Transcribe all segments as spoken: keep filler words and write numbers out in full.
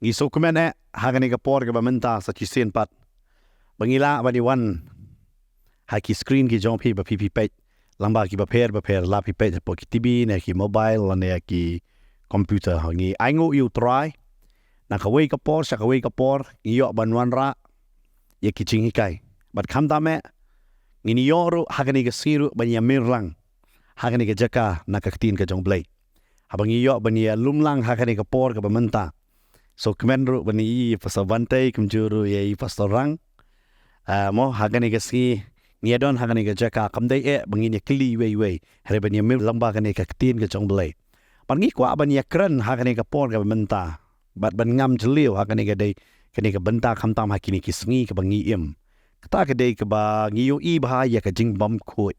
Ngi sngewkmen eh ha kane ka por kaba mynta sa shisien pat ba ngi lah ban ïa wan ha ki screen ki jong phi ba phi phi peit lyngba kiba pher ba pher, la phi peit hapoh ki T V ne ki mobile lane ki computer. Ngi ainguh ïa U Trai, na kawei ka por sha kawei ka por ngi ïoh ban wanrah ïa ki jinghikai. Bad khamtam eh ngin ïoh ruh ha kane ka sngi ruh ban ïa mir lang ha kane ka jaka na ka ktien ka jong U Blei. Haba ngi ïoh ban ïa lum lang ha kane ka por kaba mynta, sngewkmen ruh ban ïa i Pastor Bantei kumjuh ruh ïa i Pastor Rang. Ah, mo ha kane ka sngi ngi ïa don ha kane ka jaka, kam dei eh ba ngin ïa kylli iwei iwei, hynrei ban ïa mir lyngba kane ka ktien ka jong U Blei. Bad ngi kwah ban ïa kren ha kane ka por kaba mynta bad ban ngam jylliew ha kane ka dei kane ka bynta khamtam ha kine ki sngi kaba ngi im. Kata ka dei kaba ngi ïohi bha ïa ka jingbymkhuid.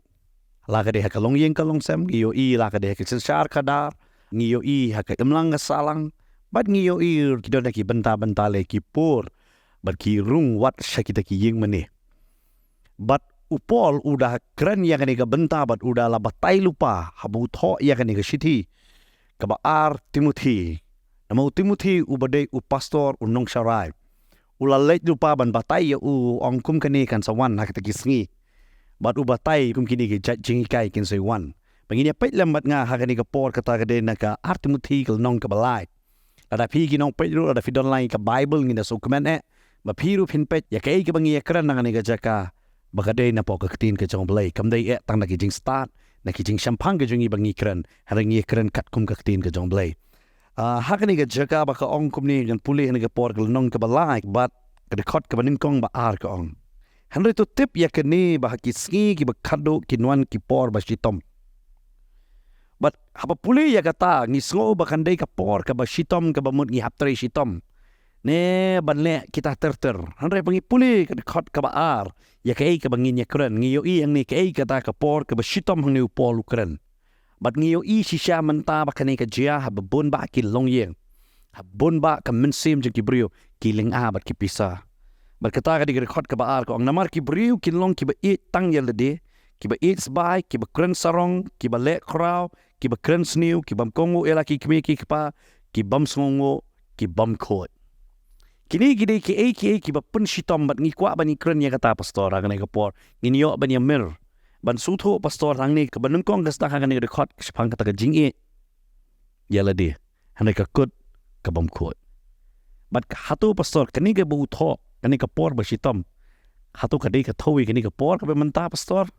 La ka dei ha ka longïing ka longsem ngi ïohi, la ka dei ha ka synshar khadar ngi ïohi, ha ka imlang ka sahlang bad ngi ïohi ki don ha ki bynta bynta lei ki por bad ki rung wat sha kita ki ïing mane. Bad u Paul u da kren ïa kane ka bynta bad u da la batai lypa haba u thoh ïa kane ka shithi kaba ar Timothi. Namar u Timothi uba dei u pastor, u nongsharai, u la leit lypa ban batai ïa u, ong kum kane kan sa wan ha kita ki sngi. Bad u batai kum kine ki jait jinghikai kin sa wan. Ba ngin ïa peit lem bad nga ha kane ka por, kata ka dei na ka ar Timothi ka lynnong kaba lai. Lada phi ki nongpeit ruh, lada phi don lang ïa ka Bible, ngin da sngewkmen eh ba phi ruh phin peit ïa kaei kaba ngi ïa kren na kane ka jaka, ba ka dei napoh ka ktien ka jong U Blei. Kam dei eh tang na ki jingstad, na ki jingshemphang ka jong ngi ba ngi kren, hynrei ngi ïa kren katkum ka ktien ka jong U Blei. Ah, ha kane ka jaka ba ka ong kumne, ngan pule ha kane ka por ka lynnong kaba lai bad ka dkhot kaba nyngkong ba ar, ka ong: Hynrei to tip ïa kane, ba ha ki sngi kiba khatduh kin wan ki por ba shitom. Bad haba pule ïa kata ngi sngew ba kan dei ka por kaba shitom, kaba mut ngi hap trei shitom ne ban leh kita ter ter. Hynrei ba ngi pule ka dkhot kaba ar, ïa kaei kaba ngin ïa kren, ngi ïohi hangne kaei kata ka por kaba shitom hangne u Paul u kren. Bad ngi ïohi shisha mynta ba kane ka jia ha ba bun bah ki longïing, ha bun bah ka mynsiem jong ki briew, ki lynga bad ki pisa. Bad kata ka dei ka dkhot kaba ar, ka ong: Namar ki briew kin long kiba ïeit tang ïa lade, kiba ïeit sbai, kiba kren sarong, kiba leh khraw, kiba kren sniew, ki bym kohnguh ïa la ki kmie ki kpa, ki bym sngewnguh, ki bym khuid. Kine ki dei kiei kiei kiba pynshitom bad ngi kwah ban ïa kren ïa kata, pastor, ha kane ka por. Ngin ïoh ban ïa mir, ban sngewthuh, pastor, hangne kaba nyngkong ka sdang ha kane ka dkhot shaphang kata ka jingïeit ïa lade, hynrei ka kut ka bym khuid. Bad ka hato, pastor, kane kaba u thoh, kane ka por ba shitom, hato ka dei ka thaw ïa kane ka por kaba mynta, pastor?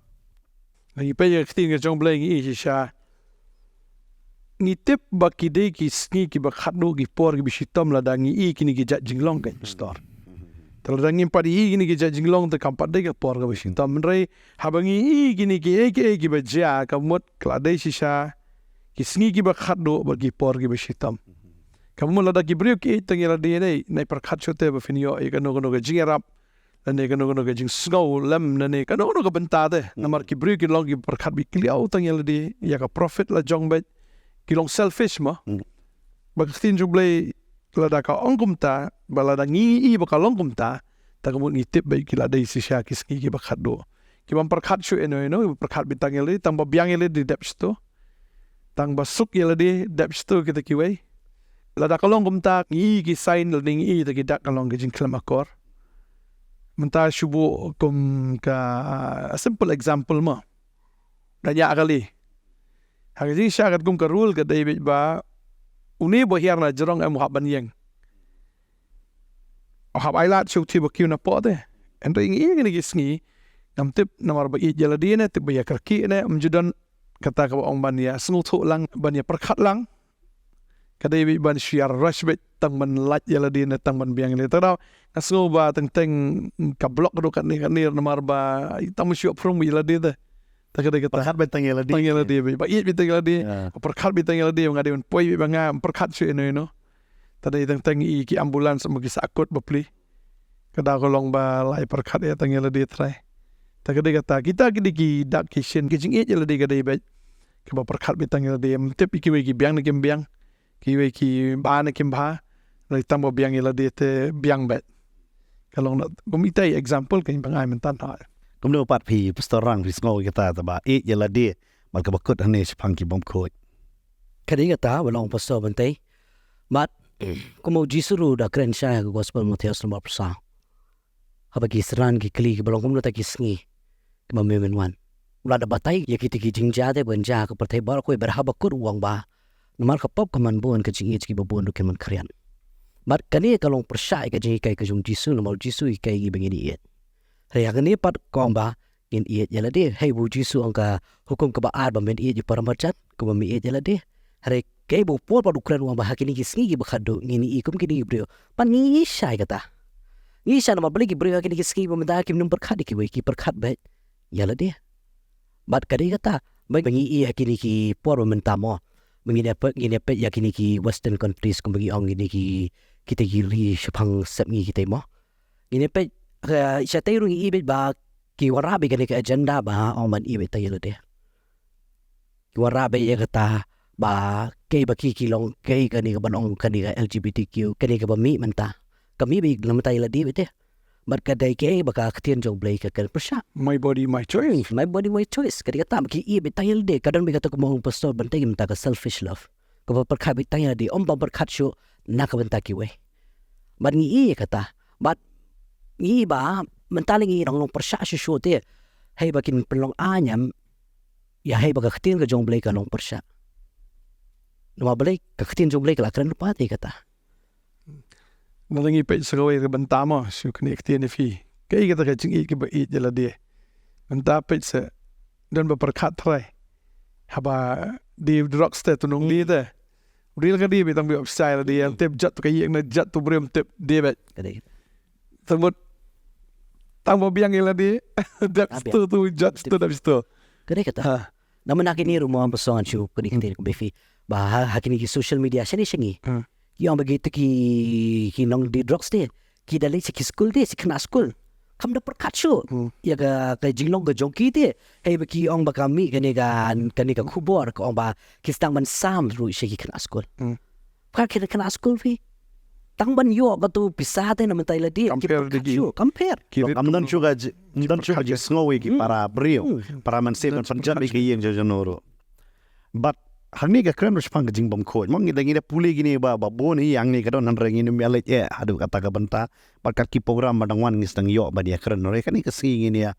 Ngi peit ïa ka ktien ka jong U Blei ngi i shisha, ngi tip ba ki dei ki sngi kiba khatduh, ki por kiba shitom lada ngi i kine ki jait jinglong, ka pastor. Te lada ngim pat i kine ki jait jinglong te kam pat dei ka por kaba shitom. Hynrei haba ngi i kine kiei kiei kiba jia, ka mut ka la dei shisha ki sngi kiba khatduh bad ki por kiba shitom. Ka mut lada ki briew ki ïeit tang ïa lade, dei, nai pyrkhat shuh te ba phin ïoh ïa kano kano ka jingïarap lane kano kano ka jingsngew lem lane kano kano ka bynta te. Namar ki briew ki long kiba pyrkhat ba ki kylliaw tang ïa lade, ïa ka profit la jong beit, ki long selfish mo. Ba ka ktien jong U Blei lada ka ong kumta, ba lada ngi i ba ka long kumta, te ka mut ngi tip ba ki la dei shisha ki sngi kiba khatduh. Ki bym pyrkhat shuh ïano ïano, kiba pyrkhat beit tang ïa lade, tang ba biang ïa lade dep shito. Tang ba suk ïa lade dep shito kita kiwei. Lada ka long kumta, ngi i ki sign lane ngi i kita ki dak, ka long ka jingkhlem akor. Mynta shu buh kum ka, a simple example mo. Ka ñiah kali. Ha ka jingshisha katkum ka rule ka dei beit ba une ba hiar na jrong em u hap ban ïeng. U hap ailad shuh u thiah ba kiew napoh te. Hynrei ngi i kine ki sngi, ngam tip namar ba ïeit ïa lade ne tip ba ïa kyrkieh ne, ym ju don kata kaba ong ban ïa sngewthuh lang, ban ïa pyrkhat lang. Ka dei beit ban shu ïa rush beit tang ban lait ïa lade ne tang ban biang ïa lade. Te ka daw nga sngew ba teng teng ka block ruh katne katne namar ba tang ban shu ïa phrung beit ïa lade te. Te ka dei kata. Pyrkhat beit tang ïa lade. Tang ïa lade beit. Ba ïeit beit tang ïa lade. Ïa. Pyrkhat beit tang ïa lade, ba nga dei ban poi beit ba nga pyrkhat shuh ïano ïano. Te dei teng teng i ki ambulance mo ki sahkut bapli. Ka daw ka long ba la ïa pyrkhat ïa tang ïa lade, Trai. Te ka dei kata, kita ki dei ki dak ki shin, ki jingïeit ïa lade ka dei beit. Kaba pyrkhat beit tang ïa lade, ym tip ïa kiwei ki biang ne kim biang, kiwei ki bha ne kim bha, hynrei tang ba biang ïa lade te biang beit. Ka long na, kum itai example ka ba nga ai mynta ha. Kumno pat phi, Pastor Rang, phi sngew ïa kata, te ba ïeit ïa lade, bad kaba kut hangne shaphang ki bym khuid? Ka dei kata ba ong Pastor Bantei. Bad Kumba u Jisu ruh u da kren shai ha ka gospel Mathaios lynnong ba arphew saw. Haba ki synran ki kylli kiba long kumno kata ki sngi kiba me men wan. U la da batai ïa kita ki jingjia te ban jia ha ka pyrthei baroh kawei, bad haba kut u ong ba namar ka pop ka man bun, ka jingïeit jong ki ba bun ruh ka man khriat. Bad kane ka long pyrshah ïa ka jinghikai ka jong u Jisu, namar u Jisu u hikai ïa ngi ba ngin ïeit. Hynrei ha kane pat ka ong ba ngin ïeit ïa lade. Hei, ba u Jisu u ong ka hukum kaba ar ba men ïeit ïa u para marjan kumba me ïeit ïa lade. Hynrei kaei ba u Paul pat u kren, u ong ba ha kine ki sngi kiba khatduh ngin ïohi kum kine ki briew. Pat ngi ïohi shai kata. Ngi ïohi shai namar balei ki briew ha kine ki sngi ba mynta kim nym pyrkhat ïa kiwei, ki pyrkhat beit ïa lade. Bad ka dei kata ba ngi ïohi ha kine ki por ba mynta mo, ba ngin ïa peit, ngin ïa peit ïa kine ki western countries kumba ngi ong, kine ki, kita ki ri shaphang sepngi kita mo. Ngin ïa peit, eh, shatei ruh ngi ïohi beit ba ki wanrah beit kane ka agenda ba ong ban ïeit beit tang ïa lade. Ki wanrah beit ïa kata ba kaei ba ki, ki long, kaei kane ka ban ong kane ka L G B T Q, kane kaba mih mynta, ka mih beit na bynta ïa lade beit te. Bad ka dei kaei ba ka ktien jong u Blei ka kren pyrshah. My body, my choice. My body, my choice. Ka dei kata ba ki ïeit beit tang ïa lade, ka don beit kata kumba ong pastor, ban tei mynta ka selfish love. Kaba pyrkhat beit tang ïa lade, ym ban pyrkhat shuh na ka bynta kiwei. Bad ngi ïohi ïa kata. Bad ngi ïohi ba mynta lei ngi dang long pyrshah shuh shuh te. Hei ba kin pynlong aiñ em ïa hei ba ka ktien ka jong u Blei ka long pyrshah. Namar balei, ka ktien jong u Blei ka la kren lypa te kata. Lada ngi peit sa kawei ka bynta mo, shu kane ka ktien ïa phi. Kaei kata ka jingïeit kaba ïeit ïa lade. Mynta peit sa, don ba pyrkhat trai. Haba die drugs te, to nongdie te. Dei la ka die beit, tang ba ïoh pisa ïa lade, ym tip jat tu ka ïing na jat tu briew, ym tip die beit. Ka dei. Te mut tang ba biang ïa lade. Dep Ah, biang. Stu tu, jat stu, dep stu. Ka dei kata. Ha. Namar na kine ruh mo, ba song shu kane ka ktien kumba phi. Ba ha, ha kine ki social media shane shangi. Hmm. Ki ong ba kito ki, ki nongdie drugs te, ki da leit sha ki skul te, sha ki khynnah skul. Kam da pyrkhat shuh. Hmm. Ïa ka, ka jinglong ka jong ki te. Hei ba ki ong ba ka mih kane ka, kane ka khubor, ka ong ba ki sdang ban sam ruh sha ki khynnah skul. Hmm. Ka khynnah, khynnah skul phi. Tang ban ïoh katu pisa te na bynta ïa lade. Compare ki pyrkhat shuh. Compare. Ki rit, ym don shuh ka ji-, ym don shuh ka jingsngew ïa ki para briew. Hmm. Para mynsiem ban pynjot ïa ki ïing jong jong no ruh. Bad hangne ka kren ruh shaphang ka jingbymkhuid. Mo ngi da, ngi da pule kine ba, ba bun hi hangne ka don, hynrei ngin ym ïa leit eh haduh kata ka bynta. Bad kat ki program ba dang wan ngi sdang ïoh ban ïa kren. Hynrei kane ka sngi ngin ïa,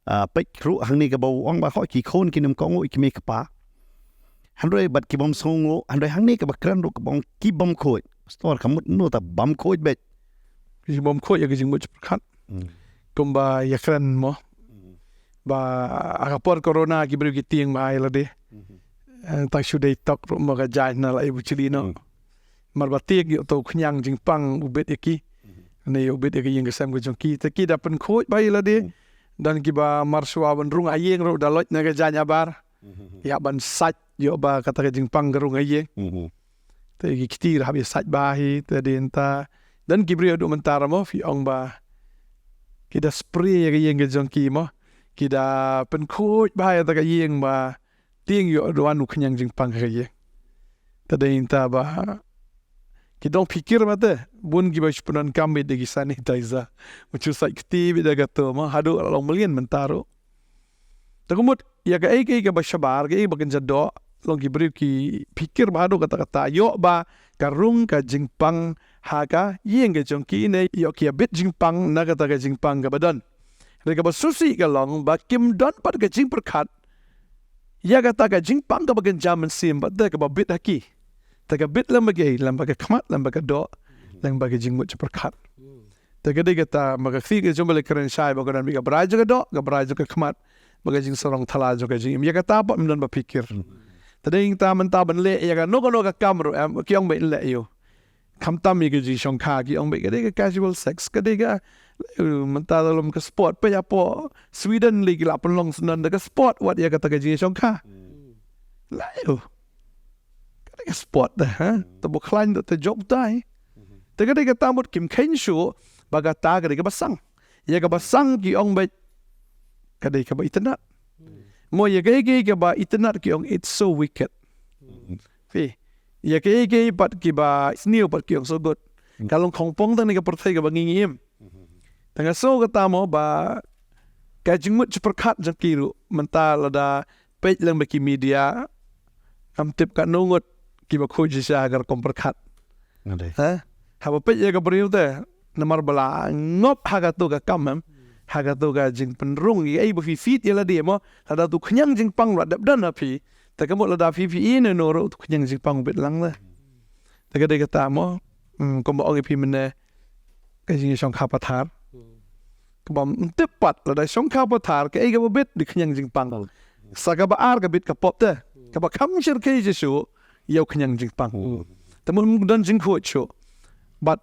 ah, peit ruh hangne kaba u ong ba hooid ki khun kin ym kohnguh ïa ki mei ki pa. Hynrei bad ki bym sngewnguh, hynrei hangne kaba kren ruh kaba ong ki bymkhuid. Pastor, ka mut no ta bymkhuid beit? Ki bymkhuid ïa ki jingmut jingpyrkhat. Hmm. Kumba ïa kren mo. Hmm. Ba ha ka por corona ki briew ki tieng bha ïa lade. Hmm. Eh, tang shu dei tok ruh mo ka jaiñ na la ïa u chili no. Hmm. Mar ba tieng ïoh to khñiang jingpang u bit ïa ki. Hmm. Ne ïoh u bit ïa ki ïing ka sem ka jong ki. Te ki da pynkhuid bha ïa lade. Hmm. Don kiba mar shuwa ban rung ha ïing ruh da loit na ka jaiñ habar. Mhm. Ïa ban sait, ïoh ba kata ka jingpang ka rung ha ïing. Mhm. Te ki kti ruh hap ïa sait bha hi, te dei nta. Don ki briew haduh mynta ruh mo, phi ong ba ki da spray ïa ka ïing ka jong ki mo. Ki da pynkhuid bha ïa kata ka ïing ba tieng ïoh da wan u khñiang jingpang ha ka ïing. Te dei nta ba ki dang phikir ma te, bun kiba shu pyndonkam beit da ki sanitizer. Ba shu sait kti beit da kato mo, haduh la long mlien mynta ruh. Te ka mut, ïa kaei kaei kaba shabar, kaei ba kynja doh, long ki briew ki phikir bha haduh katta katta, ïoh ba ka rung ka jingpang ha ka ïing ka jong ki ne, ïoh ki ïa bit jingpang na kata ka jingpang kaba don. Hynrei kaba sngewsih ka long ba kim don pat ka jingpyrkhat ïa kata ka jingpang kaba kynja mynsiem bad te kaba bit ha ki. Te ka bit lyngba kaei, lyngba ka khmat, lyngba ka doh, lyngba ka jingmut jingpyrkhat. Te ka dei kata, ma ka ktien ka jong U Blei ka kren shai ba ka don beit ka brai jong ka doh, ka brai jong ka khmat, bad ka jingsarong thala jong ka jingim. Ïa kata pat ym don ba phikir. Hmm. Te dei ngi ta mynta ban leh ïa kano kano ka kam ruh em, ki ong beit leh ïa u. Khamtam ïa ka jingshongkha, ki ong beit ka dei ka casual sex, ka dei ka, eh, mynta lem ka sport, peit hapoh Sweden lei ki la pynlong syndon da ka sport wat ïa kata ka jingshongkha. Hmm. Leh ïa u. Ka dei ka sport da, ha? Hmm. Te ba khlaiñ da te jop dei. Hmm. Te ka dei kata mut kim kheiñ shuh ba kata ka dei kaba sang. Ïa kaba sang ki ong beit ka dei kaba itynnad. Hmm. Mo ïa kaei kaei kaba itynnad ki ong it's so wicked. Hmm. Phi. Ïa kaei kaei pat kiba sniew pat ki ong so good. Hmm. Ka long khongpong tang ne ka pyrthei kaba ngi ngi im. Hmm. Te nga sngew kata mo ba ka jingmut jingpyrkhat jong ki ruh mynta lada peit lyngba ki media, ngam tip katno ngut kiba khuid shisha ha ka rukom pyrkhat. Ha? Haba peit ïa ka briew te, namar ba la ngop ha kato ka kam, em, ha kato ka jingpynrung, ïa ei ba phi fit ïa lade mo, lada uto u khñiang jingpang u la dep don ha phi, te ka mut lada phi phi ïehnoh ruh uto u khñiang jingpang u bit lang te. Te ka dei kata mo, hmm, kumba ong ïa phi mynne, ka jingïashongkha pathar. Kaba ym tip pat, lada shongkha pathar, kaei kaba bit, dei khñiang jingpang. Sa kaba ar ka bit ka pop te. Kaba kham shyrkhei shisha, ïa u khñiang jingpang. Te mut ym don jingkhuid shuh. Bad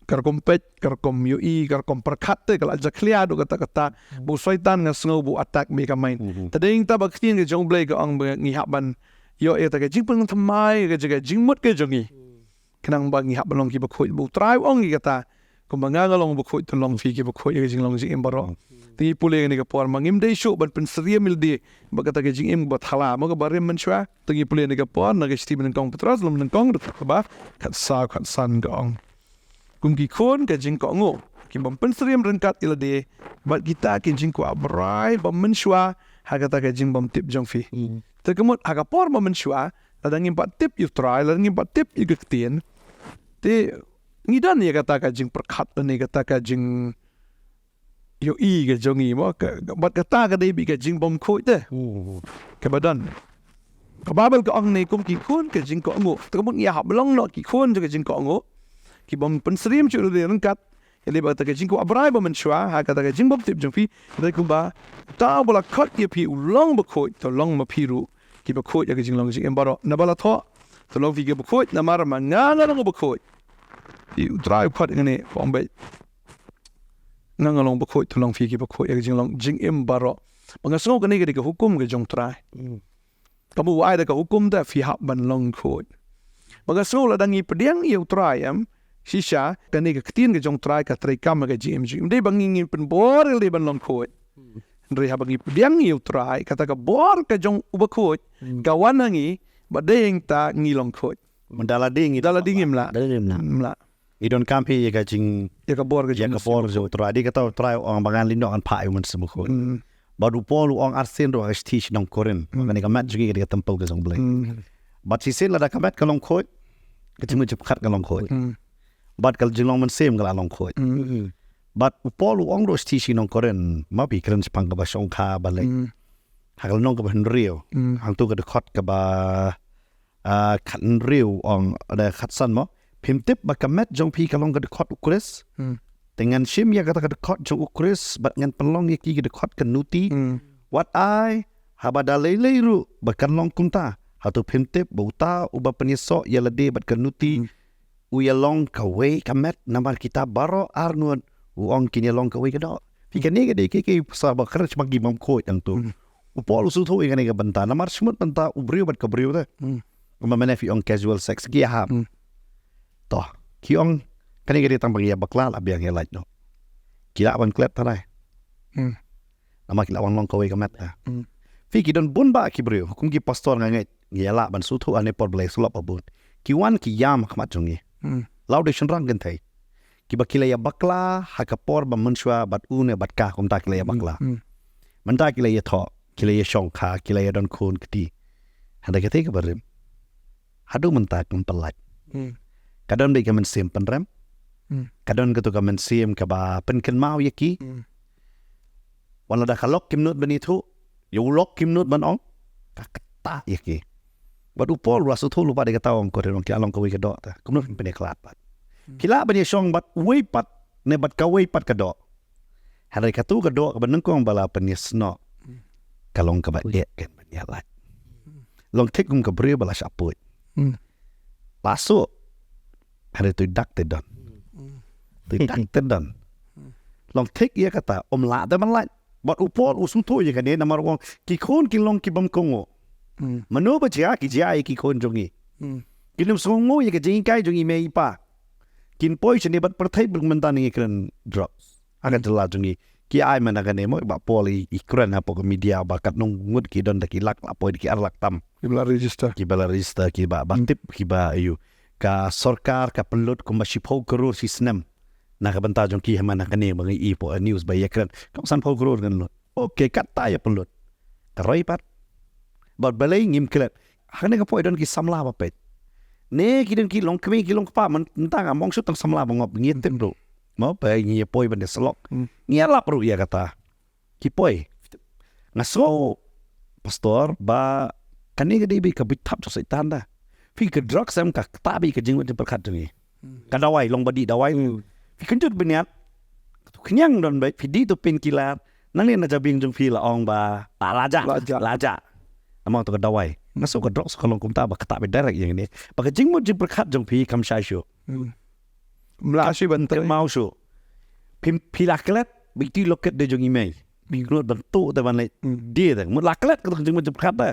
ka rukom peit, ka rukom ïohi, ka rukom pyrkhat te, ka la jakhlia haduh katta katta. Ba u Soitan nga sngew ba u attack beit ka mind. Te dei nangta ba ka ktien ka jong U Blei ka ong ba ngi hap ban ïoh ïa kata ka jingpynthymmai, ka jingmut ka jong ngi. Khnang ba ngi hap ban long kiba khuid, ba U Trai u ong ïa kata. Kumba nga nga long uba khuid, to long phi kiba khuid ïa ka jinglong jingim baroh. Te ngi pule kane ka por, ma ngim dei shuh ban pynsyriem ïa lade bad kata ka jingim ba thala, mo, kaba rim mynshuwa. Te ngi pule kane ka por na ka shithi ba nyngkong Petros, lynnong nyngkong, dkhot kaba khatsaw, khatsan ka ong: Kum ki khun ka jingkohnguh, ki bym pynsyriem ryngkat ïa lade bad kita ki jingkwah brai ba mynshuwa ha kata ka jingbymtip jong phi. Te ka mut ha ka por ba mynshuwa, lada ngim pat tip ïa U Trai, lada ngim pat tip ïa ka ktien, te ngi don ïa kata ka jingpyrkhat lane kata ka jingïohi, ka jong ngi mo, ka, bad kata ka dei beit ka jingbymkhuid te. Kaba don. Ka Baibl ka ong ne, kum ki khun ka jingkohnguh. Te ka mut ngi hap long noh ki khun jong ka jingkohnguh, ki bym pynsyriem shuh ïa lade ryngkat ïa lade bad kata ka jingkwah brai ba mynshuwa ha kata ka jingbymtip jong phi. Dei kumba uta uba la khot ïa phi u long bakhuid, to long ma phi ruh kiba khuid ïa ka jinglong jingim baroh. Naba la thoh, to long phi kiba khuid, namar ma nga nga long bakhuid. Te U Trai u khot ïa kane, u ong beit, nga nga long bakhuid, to long phi kiba khuid ïa ka jinglong jingim baroh. Ba nga sngew kane ka dei ka hukum ka jong U Trai. Ka mut u ai da ka hukum te phi hap ban long khuid. Ba nga sngew lada ngi pdiang ïa U Trai, em, shisha, kane ka ktien ka jong U Trai ka treikam ha ka jingim jong ngi. Ym dei ba ngi ngin pynbor ïa lade ban long khuid. Hynrei haba ngi pdiang ïa U Trai, kata ka bor ka jong u bakhuid ka wan ha ngi, ba dei hangta ngi long khuid. Mynta lade ngi, da lade ngim lah. Da lade ngim lah. Ngim lah. Ngi donkam hi ïa ka jing, ïa ka bor ka jong U Trai. Dei kata U Trai u ong ba ngan leit noh ngan phah ïa U Mynsiem Bakhuid. Bad u Paul u ong arsien ruh ha ka shithi sha ki nong Korinth. Kane ka met jong ngi ka dei ka templ ka jong U Blei. Bad shisien lada ka met ka long khuid, ka jingmut jingpyrkhat ka long khuid. Bad ka jinglong mynsiem ka la long khuid. Bad u Paul u ong ruh ha ka shithi sha ki nong Korinth, ma phi kren shaphang kaba shongkha ba leit. Ha ka lynnong kaba hynriew. Hangto ka dkhot kaba, ah, khathynriew ong, da khatsan mo. Phim tip ba ka met jong phi ka long ka dkhot U Khrist. Te ngan shim ïa kata ka dkhot jong U Khrist bad ngan pynlong ïa ki ka dkhot ka nuti. Wat ai, haba da lei lei ruh ba kan long kumta, hato phim tip ba uta uba pynïasoh ïa lade bad ka nuti u ïalong kawei ka met? Namar kita baroh arngut u ong kin ïalong kawei ka doh. Phi, kane ka dei ka, ka pasal ba kren shaphang ki bymkhuid hangto. U Paul u sngewthuh ïa kane ka bynta, namar shimut bynta u briew bad ka briew te. Kumba mynne phi ong casual sex ki ïahap. To, ki ong kane ka dei tang ba ngi ïa bakla la biang ïa lait noh. Ki lah ban klet tharai. Namar ki lah ban long kawei ka met. Phi, ki don bun bah ki briew, kum ki pastor nga ngeit, ngi ïa lah ban sngewthuh ha kane por ba la ïasyllok ba bun. Ki wan ki ïam ha khmat jong ngi. La u dei shynrang kynthei. Kiba ki la ïa bakla ha ka por ba mynshuwa bad u ne bad ka, kumta ki la ïa bakla. Mynta ki la ïathoh, ki la ïa shongkha, ki la ïa don khun kti. Hynrei kata kaba rim, haduh mynta kim pat lait. Ka don beit ka mynsiem pynrem. Ka don kato ka mynsiem kaba pynkynmaw ïa ki. Wat lada ka lok kim nud ban ïathuh, ïa u lok kim nud ban ong, ka ktah ïa ki. Bad u Paul u la sngewthuh lypa, dei kata u ong, ko dei ong ki la long kawei ka doh te. Kumno phin pynïakhlad pat? Phi lah ban ïashong bad uwei pat ne bad kawei pat ka doh. Hynrei kato ka doh kaba nyngkong ba la pynïasnoh, ka long kaba eh ken ban ïalait. Long thik kum ka briew ba la shah puid. La suk. Hynrei to dak te don. To dak te don. Long thik ïa kata, um lah te ban lait. Bad u Paul u sngewthuh ïa kane namar u ong ki khun kin long ki bym kohnguh. Mano ba jia, ki jia ïa ki khun jong ngi. Kin ym sngewnguh ïa ka jinghikai jong i mei i pa. Kin poi shane bad pyrthei bad mynta ngi kren drugs. Ha ka jylla jong ngi. Ki ai mynta kane mo, ba Paul i, i kren hapoh ka media ba katno ngut ki don da ki lak, la poi da ki ar lak tam. Kiba la register. Kiba la register, kiba, ba tip, kiba ïoh. Ka sorkar ka pynlut kumba shiphew klur shi snem na ka bynta jong ki, ha mynta kane ba ngi i hapoh news ba ïa kren. Kam sanphew klur ngan lut. Okay, kata ïa pynlut. Ka roi pat. Bad balei ngim klet? Ha kane ka por don ki samla ba peit. Ne ki don ki long kmie ki long kpa, mynta nga mong shu tang samla ba ngop ngi tip ruh. Mo ba ngi poi ban da slok. Ngi lap ruh ïa kata. Ki poi. Nga sngew, pastor, ba kane ka dei ba ka bit thap jong Soitan da. Phi, ka drugs em ka kta ba ka jingmut jingpyrkhat jong ngi. Ka dawai, long ba dih dawai. Phi kynjut bniat. Khñiang don ba phi dih tu painkiller. Nangne na jabieng jong phi la ong ba la, la jah, la jah. Namar tu ka dawai. Nga sngew ka drugs ka long kumta ba kta ba direct ïa ngi. Ba ka jingmut jingpyrkhat jong phi kam shai shuh. Mla shi ban ter mau shu. Phim phi la klet, ba iti loket de jong i mei. Bi klet ban tu te ban le. De te. Mut la klet ka jingmut jingpyrkhat de.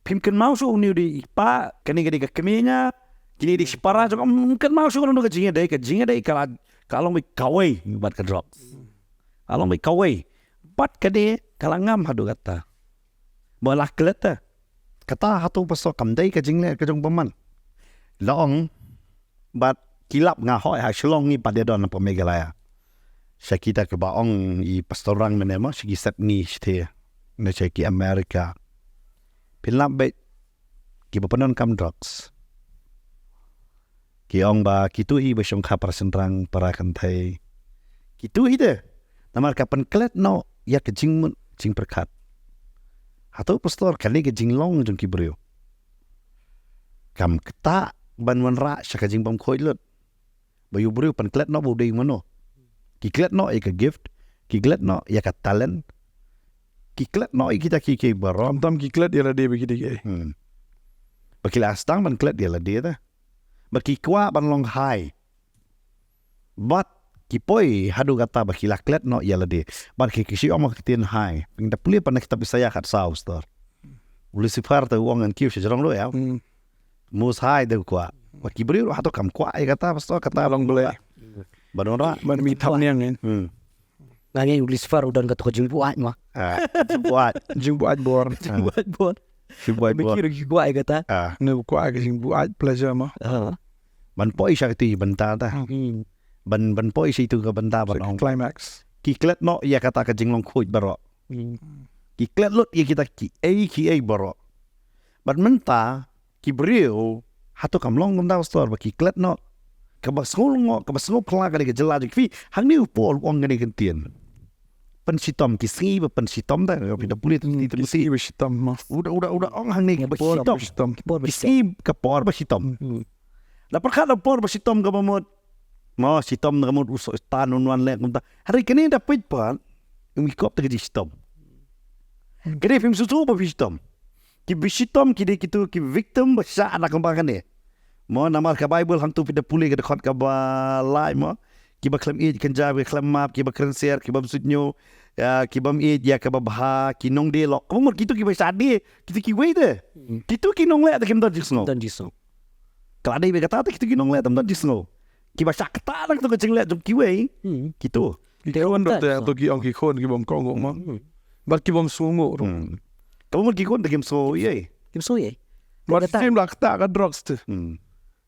Phim kynmaw shu uni u dei i pa, kane ka dei ka kmie nga, kine dei shipara jong, phim kynmaw shu uni ka jingïadei, ka jingïadei ka la, ka long ba kawei bad ka drugs. Ka long ba kawei. Bad ka dei ka la ngam haduh kata. Ba la klet te. Kata hato pastor kam dei ka jingleh ka jong bymman. La ong bad ki lap nga hoi ha Shillong ngi pat ïa don ha Meghalaya. Sha kita kiba ong i pastor rang mynne mo sha ki set ngi shatei. Ne sha ki America. Phin lap bad kiba pyndonkam drugs. Ki ong ba kitu hi ba shongkha para shynrang para kynthei. Kitu hi de. Namar ka pynklet noh ïa ka jingmut jingpyrkhat. Hato pastor kane ka jinglong jong ki briew. Kam kta ban wanrah sha ka jingbymkhuid lut. Ba ïa u briew pynklet noh ba u dei mano. Ki klet noh ïa ka gift, ki klet noh ïa ka talent. Ki klet noh ïa kita ki ki baroh. Tam tam ki klet ïa lade ba ki dei. Hmm. Ba ki la sdang ban klet ïa lade da. Ba ki kwah ban long high. Bad ki poi haduh kata ba ki la klet noh ïa lade. Bad ki ki shi ong ma ka ktien high. Pynda pule pan kitab Isaiah khatsaw star. U Lucifer te u ong ngan kiew sha jrong ruh ïa. Hmm. Most High te u kwah. Bad ki briew ruh hato kam kwah ïa kata pastor kata long bele. Ba don ruh. Ban mi thap niang kan. Hmm. Nga ngi u Lucifer u don kato ka jingbuaid ma. Ah, jingbuaid. Jingbuaid bor. Jingbuaid bor. Jingbuaid bor. Mikir ki kwah ïa kata. Ah. Ne kwah ka jingbuaid pleasure ma. Ah. Ban poi sha kati bynta ta. Hmm. Ban ban poi sha itu ka bynta ban ong. Climax. Ki klet noh ïa kata ka jinglong khuid baroh. Hmm. Ki klet lut ïa kita ki ei ki ei baroh. Bad mynta ki briew hato kam long kumta pastor ba ki klet noh. Kaba sngew lyngngoh, kaba sngew phylla ka dei ka jylla jong phi. Hangne u Paul u ong kane ka ktien. Pynshitom ki sngi ba pynshitom da, phi da pule tu. Hmm, ki sngi ba shitom ma. U da u da u da ong hangne ba shitom. Ki por ba shitom. Ki sngi ka por ba shitom. Hmm. Da pyrkhat da por ba shitom kaba mut. Mo shitom na ka mut u Soitan un wan leh kumta. Hynrei kane da peit pat. Ym i kop te ka jingshitom. Kane phim sngewthuh ba phi shitom. Ki ba shitom ki dei kitu ki victim ba shah na kumba kane. Mo namar ka Bible hangtu phi da pule ka dkhot kaba lai mo. Kiba khlem ïeit kynja, kiba khlem map, kiba kren ser, kiba bym suidñiew, ïa, kiba ym ïeit ïa kaba bha, ki nongdie lok. Kaba mut kitu kiba shah die, kitu kiwei te. Hmm. Kitu ki nongleh te kim don jingsngew. Don jingsngew. Ka la dei ba kata te kitu ki nongleh te ym don jingsngew. Kiba shah kata nangtu ka jingleh jong kiwei. Hmm. Kitu. Ki khun ruh te, to ki ong ki khun ki bym kohnguh ma. Hmm. Bad ki bym sngewnguh ruh. Hmm. Kaba mut ki khun te kim sngew ei. Kim sngew ei. Bad sien ba la kata ka drugs te. Hmm.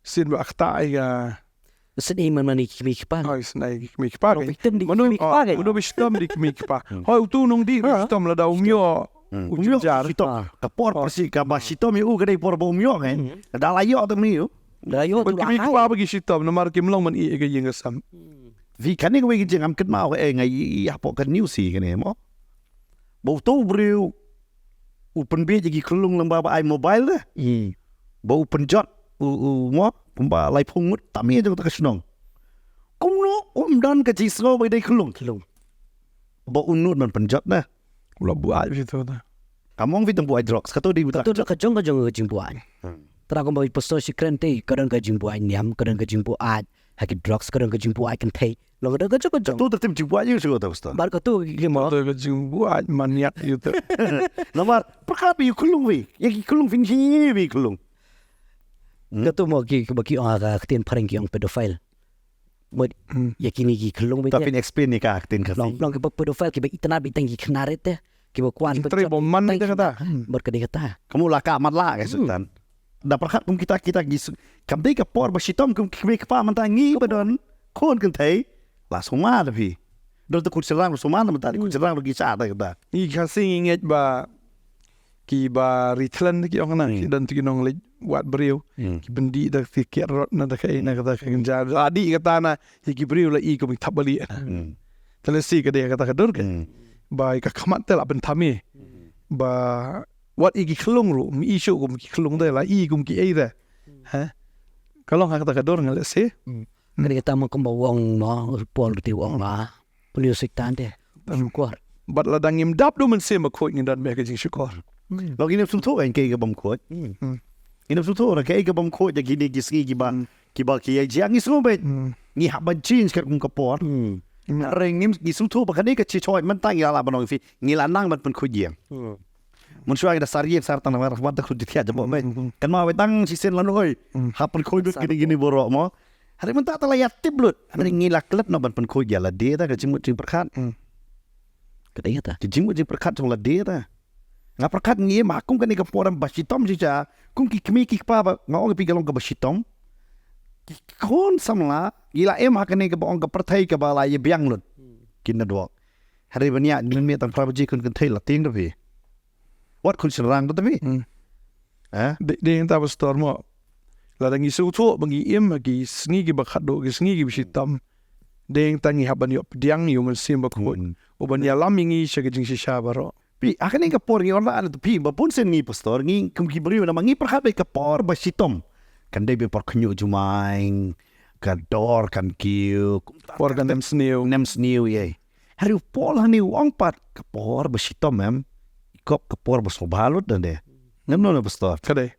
Sien ba la kata ïa ka. Sien ei man man ki kmie ki kpa. Hoi, sien ei ki kmie ki kpa. Victim di ki kmie ki kpa. Mano ba shitom di kmie ki kpa. Hmm. Hoi utu u nongdie ruh shitom lada um ïoh. Hmm. U jynjar. Shitom. Ka por pyrshah kaba shitom ïa u ka dei por ba um ïoh kan. Hmm. Lada la ïoh te mih u. Lada ïoh te u la hai. Bad ki kmie ki kpa ba ki shitom namar kim long ban ïeh ïa ka ïing ka sem. Hmm. Phi kane kawei ka jingkynmaw ka eh nga ïohi hapoh ka news hi kane mo. Ba utu u briew u pynbieit ïa ki khyllung lyngba ba ai mobile de. Hmm. Ba u pynjot u, u mo kumba laiphew ngut tam ïa jong kata ka shnong. Kumno um don ka jingsngew ba dei khyllung. Khyllung. Ba u nud ban pynjot de. U la buaid phi to de. Kam ong phi tang buaid drugs kato dei drugs. Kato ka jong ka jong ka jingbuaid. Hmm. Tang kumba i pastor shi kren te ka don ka jingbuaid niam, ka don ka jingbuaid ha ki drugs, ka don ka jingbuaid kynthei. Long ka don ka jong ka jong. Kato te tip jingbuaid ïa u shu kato pastor. Bad kato ki ma. Kato ka jingbuaid maniak ïa u te. Namar pyrkhat ba ïa u khyllung phi. Ïa ki khyllung phi ngi ïa ki khyllung. Hmm? Kato mo ki ba ki ong ha ka ktien phareng ki ong pedophile. Mut ïa kine ki khyllung ba. Ta phin explain ïa ka ktien Khasi. Long long kiba pedophile kiba itynnad ba iteng ki khynnah rit te. Kiba kwah ban trei ba man te kata. Bad ka dei kata. Ka mut la ka mat la ka Sultan. Da pyrkhat kum kita kita ki kam dei ka por ba shitom kum ki kmie ki kpa mynta ngi ba don khun kynthei. La sumar da phi. Don te khun shynrang sumar da mynta khun shynrang ki shah da kata. Ngi Khasi ngi ngeit ba kiba ri thlen ki ong na ki don te ki nongleit. wad briew. Ki pyndih da ki kiad rot na da ka, na kata ka kynja. La dih kata na ïa ki briew la i kum ki thapbalieh na. Te lehse ka dei kata ka dur ka. Ba ïa ka khmat te la pynthame. Ba wat ïa ki khyllung ruh, ym i shuh kum ki khyllung te, la i kum ki ei te. Ha? Ka long ha kata ka dur nga lehse. Ka dei kata ma kumba u ong ma, u Paul te u ong ma. Pynlong Soitan te. Shukor. Bad lada ngim dap da u Mynsiem Bakhuid ngin don beit ha ka jingshukor. Long ngin ym sngewthuh ïa kaei kabym khuid. Ngin ym sngewthuh na kaei kabym khuid ïa kine ki sngi kiba, kiba ki ïa jia ngi sngewbha. Ngi hap ban change katkum ka por. Hynrei ngim, ngi sngewthuh ba kane ka chi choice mynta ngi la lah ban ong phi, ngi la nang ban pynkhuid ïing. Mynshuwa ngi da sar ïing sar tang namar wat da khuid jingthiah jabo beit. Kan ma wei tang shisien la noi. Hap pynkhuid lut kine kine baroh mo. Hynrei mynta te la ïa tip lut. Hynrei ngi la klet noh ban pynkhuid ïa lade ta ka jingmut jingpyrkhat. Ka dei ta. Ka jingmut jingpyrkhat jong lade ta. Nga pyrkhat ngi im ha kum kane ka por em ba shitom shisha. Kum ki kmie ki kpa ba nga ong ïa phi ka long kaba shitom. Ki khun samla ngi la im ha kane kaba ong ka pyrthei kaba la ïa biang lut. Ki network. Hynrei ban ïa mynmiet tang phra baje khun kynthei la tieng da phi. Wat khun shynrang da phi. Eh? Dei, dei ngan ta pastor mo. Lada ngi sngewthuh ba ngi im ha ki sngi kiba khatduh, ki sngi kiba shitom. Dei ngan ta ngi hap ban ïoh pdiang ïa u Mynsiem Bakhuid. U ban ïalam ïa ngi sha ka jingshisha baroh. Phi, ha kane ka por ngi wan la phi, ba bun sien ngi pastor, ngi kum ki briew namar ngi pyrkhat ba ka por ba shitom. Kan dei ba por khynñiuh jumai, ka dor kan kiew, por kan nem sniew. Nem sniew ïa. Hynrei u Paul hangne u ong pat ka por ba shitom em. I kop ka por ba sngewbha lut da ne. Ngam no na pastor. Ka dei.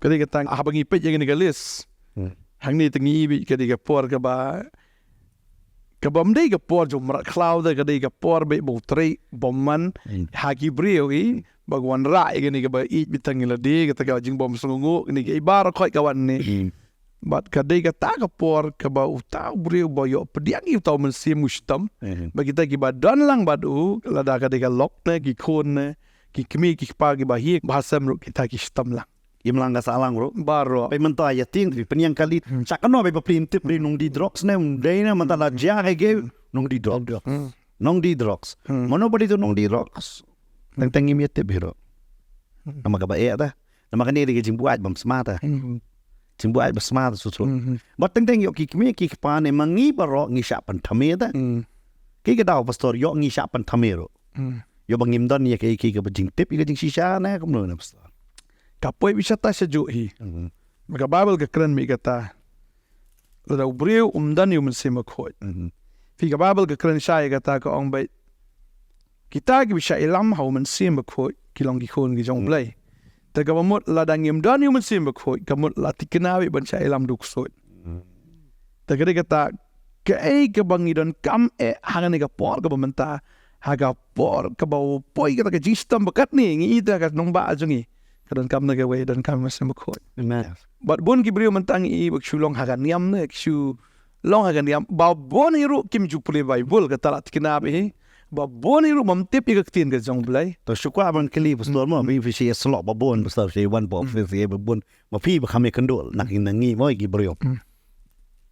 Ka dei kata haba ngi peit ïa kane ka list. Hangne te ngi i beit ka dei ka por kaba, kaba ym dei ka por jong mrad khlaw te ka dei ka por beit ba u trei bymman ha ki briew i ba ka wanrah ïa kane kaba ïeit beit tang ïa lade kata ka jingbymsngewnguh kane ka i baroh khoit ka wan ne. Bad ka dei kata ka por kaba uta u briew ba ïoh pdiang ïa uta u mynsiem u shitom. Ba kita kiba don lang bad u lada ka dei ka lok ne ki khun ne ki kmie ki kpa kiba hiar ba ha sem ruh kita ki shitom lang. Im lang ka sah lang ruh. Baroh. Peit mynta ïa tieng phi pynïang kali. Sha kano ba phi tip ri nongdie drugs ne ym dei ne mynta la jia ha ki nongdie drugs. Nongdie drugs. Mano ba dei tu nongdie drugs. Teng teng ngim ïa tip hi ruh. Namar kaba eh ta. Namar kane dei ka jingbuaid bym sma ta. Jingbuaid bym sma ta shuh shuh. Bad teng teng ïoh ki kmie ki kpa ne ma ngi baroh ngi shah pynthame ta. Ki ka daw pastor ïoh ngi shah pynthame ruh. Ïoh ba ngim don ïa ki, ki kaba jingtip ïa ka jingshisha ne kumno na pastor. Ka poi beit shata sha juh hi. Ma ka Baibl ka kren beit kata. Lada u briew um don ïa u Mynsiem Bakhuid. Phi ka Baibl ka kren shai ïa kata ka ong beit. Kita kiba shah ïalam ha u Mynsiem Bakhuid ki long ki khun ki jong u Blei. Te kaba mut lada ngim don ïa u Mynsiem Bakhuid ka mut la thikna beit ban shah ïalam da u ksuid. Te ka dei kata kaei kaba ngi donkam eh ha kane ka por kaba mynta ha ka por kaba u poi kata ka jingshitom ba katne ngi i ta ka nongbah jong ngi. Ka donkam na kawei donkam Mynsiem Bakhuid. Bad bun ki briew mynta ngi i ba ki shu long ha ka niam ne ki shu long ha ka niam ba bun hi ruh kim ju pule Baibl kata la thikna beit hi. Ba bun hi ruh bym tip ïa ka ktien ka jong u Blei. To shu kwah ban kylli pastor mo, phi phi shi slok ba bun pastor shi wan ba phi shi ba bun. Ma phi ba kham ïakynduh na ngi na ngi mo ïa ki briew.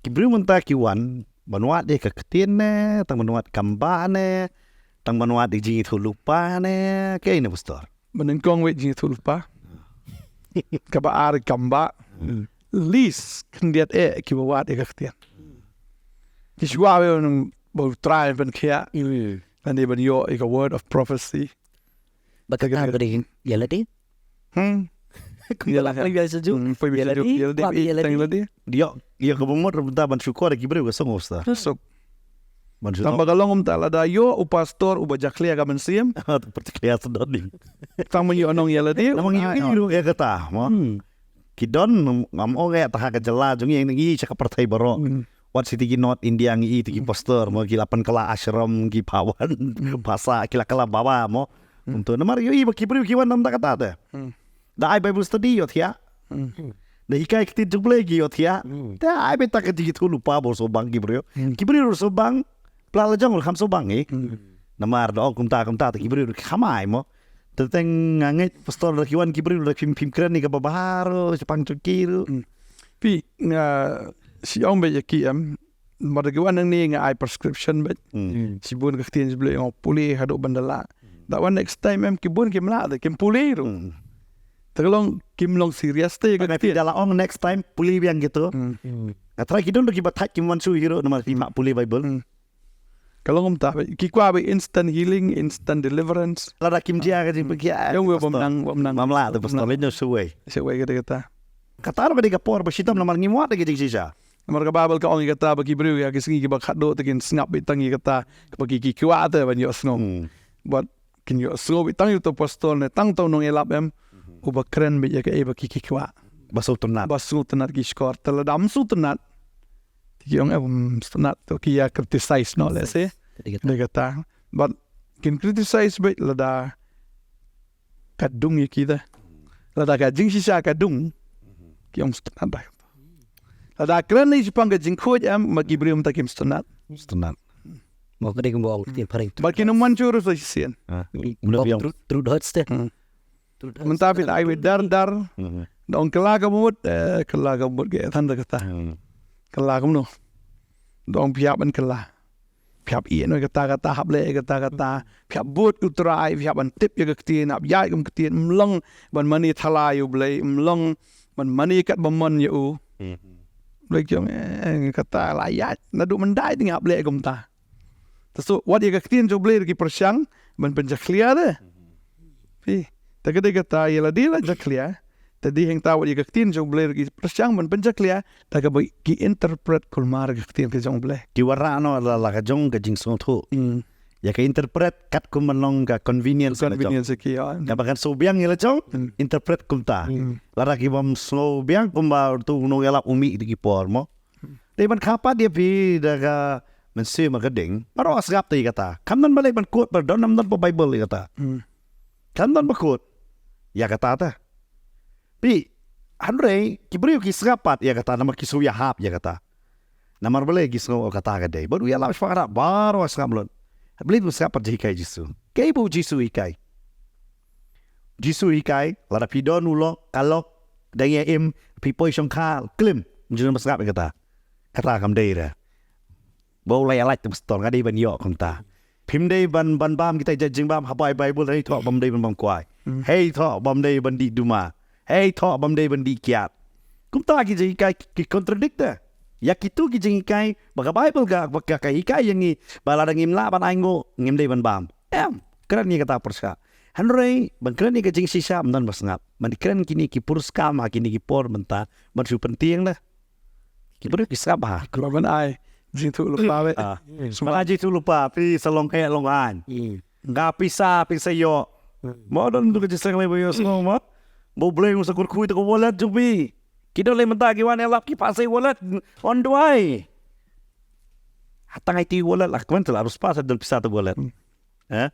Ki briew mynta ki wan ban wad ïa ka ktien ne, tang ban wad kam ba ne, tang ban wad ïa ka jingïathuhlypa ne, kaei ne pastor. Ba nyngkong wei jingïathuhlypa. Kaba ar kam ba. Least khyndiat eh kiba wad ïa ka ktien. Ki shu wad wei ba u Trai ban khia. Lane ban ïoh ïa ka word of prophecy. Ba kata ka dei ïa lade. Hmm. Ïa lade. Ïa lade. Ïa lade. Ïa lade. Ïa kaba mut ruh mynta ban shukor ïa ki briew ka song u pastor. Suk. Ban shukor. Tang ba ka long mynta lada ïoh u pastor uba jakhlia ka mynsiem. Pat jakhlia sdon ding. Tang ban ïoh nong ïa lade. Namar ngi ïohi ruh ïa kata mo. Ki don ngam ong ïa ta ha ka jylla jong ngi ngi sha ka pyrthei baroh. Wat siti ki North India ngi i ti ki pastor mo ki la pynkylla ashram ki pawan phasa ki la kylla baba mo. Kumto namar ïohi ba ki briew ki wan namar kata te. Da ai Bible study ïohthiah. Da hikai ktien jong U Blei ki ïohthiah. Te ai beit ta ka jingïathuhlypa ba sngewbang ki briew. Ki briew sngewbang. Pla la jong ruh kham sngewbang i. Namar da ong kumta kumta te ki briew ruh kham ai mo. Te teng nga ngeit pastor da ki wan ki briew da phim phim kren ïa kaba bha ruh shaphang jong ki ruh. Phi nga shu ong beit ïa ki em. Namar da ki wan nangne nga ai prescription beit. Shibun ka ktien U Blei nga pule haduh ban da lah. Da wan next time em ki bun kim lah da kim pule ruh. Te ka long kim long serious te ïa ka ktien. Phi da la ong next time pule biang kito. Hmm. Nga trai ki don ruh kiba thait kim wan shuh hi ruh namar phi map pule Bible. Hmm. Ka long kumta, ki kwah ba instant healing, instant deliverance. Lada kim jia ka jingpynkhiah. Ïong wei bym nang, bym nang. Bym lah te pastor, leit noh shuwei. Shuwei ka dei kata. Kata ruh ka dei ka por ba shitom namar ngim wad da ka jingshisha. Namar ka Baibl ka ong ïa kata ba ki briew ïa ki sngi kiba khatduh te kin sngap beit tang ïa kata kaba ki, ki kwah te ban ïohsngew. Hmm. Bad kin ïohsngew beit tang ïa uto u pastor ne tang uto u nongïalap em. Mhm. Uba kren beit ïa kaei ba ki, ki kwah. Ba sngewtynnat. Ba sngewtynnat ki shkor. Te lada ym sngewtynnat. Te ki ong em sngewtynnat to ki ïa criticize noh lehse. Dei kata. Dei kata. Bad kin criticize beit lada ka dung ïa ki te. Lada ka jingshisha ka dung, ki ong sngewtynnat da. Lada kren ïa shaphang ka jingkhuid em, ma ki briew mynta kim sngewtynnat. Sngewtynnat. Mo ka dei kumba ong ktien phareng. Bad kin ym wan shuh ruh sa shisien. Ah. Mo truth, truth hurts te. Hmm. Truth hurts. Mynta phi la ai wei dar dar. Hmm. Da ong kylla ka mut, eh, kylla ka mut ka than da kata. Hmm. Kylla kumno. Da ong phi hap ban kylla. Phi hap ïeh noh ïa kata, kata, hap leh ïa kata, kata. Phi hap bud U Trai, phi hap ban tip ïa ka ktien, hap ïaid kum ka ktien, ym long ban mane thala ïa U Blei, ym long ban mane katba mon ïa u. Hmm. Blei ki ong, eh, kata la ïaid, naduh myndai te ngi hap leh kumta. Te shu wad ïa ka ktien jong U Blei ruh ki pyrshang ban pynjakhlia te. Phi, te ka dei kata ïa lade la jakhlia. Te dei hangta wat ïa ka ktien jong U Blei ruh ki pyrshang ban pynjakhlia da kaba ki interpret kulmar ka ktien ka jong U Blei. Ki wanrah noh la, la ka jong ka jingsngewthuh. Hmm. Ïa ka interpret katkum ban long ka convenience ka jong. Convenience ki, ïa. Kaba kan sngewbiang ïa la jong, hmm, interpret kumta. Hmm. Lada ki bym sngewbiang kumba uto u nongïalap u mih da ki por mo. Hmm. Dei ban kha pat ïa phi da ka mynsiem ka ding. Baroh sngap te ïa kata. Kam don balei ban quote, ba don nam don pa Bible ïa kata. Hmm. Kam don ba quote ïa kata te. Phi, hynrei ki briew ki sngap pat ïa kata namar ki sngew ïahap ïa kata. Namar balei ki sngew kata ka dei. Bad u ïalap shaphang kata baroh sngap lut. Balei u sngap pat jinghikai Jisu. Kaei ba u Jisu hikai. Jisu hikai, lada phi don u lok, ka lok, dang ïa im, phi poi shongkha, klim, jingdon ba sngap ïa kata. Kata kam dei re. Ba u la ïa lait te pastor, nga dei ban ïoh kumta. Phim dei ban, ban bam kita jait jingbam, ha bai Bible, hei thoh bym dei ban bam kwai. Hmm. Hei thoh bym dei ban dih duma. Hei thoh bym dei ban dih kiad. Kumta ki jinghikai ki contradict te. Ïa kito ki jinghikai, ba ka Bible ka, ba ka, ka hikai ïa ngi, ba lada ngim lah ban ainguh, ngim dei ban bam. Em, kren ïa kata pyrshah. Hynrei, ban kren ïa ka jingshisha, ym don ba sngap. Ban kren kine ki pyrshah, ha kine ki por mynta, ban shu pyntieng da. Ki briew ki sngap ha. Khlem ban ai jingthoh lypa beit. Ah. Sngap. Ban ai jingthoh lypa, phi sa long heh long haiñ. Hmm. Nga pisa, pisa ïoh. Hmm. Mo don tu ka jingsngew ba ïohsngew mo. Ba U Blei un sa kyrkhu ïa ka wallet jong phi. Ki don lei mynta ki wan ïalap ki phah sa wallet. On duwai. Hata ngai ti wallet lah, kmen te la rus pa sa don pisa te wallet. Hmm. Eh?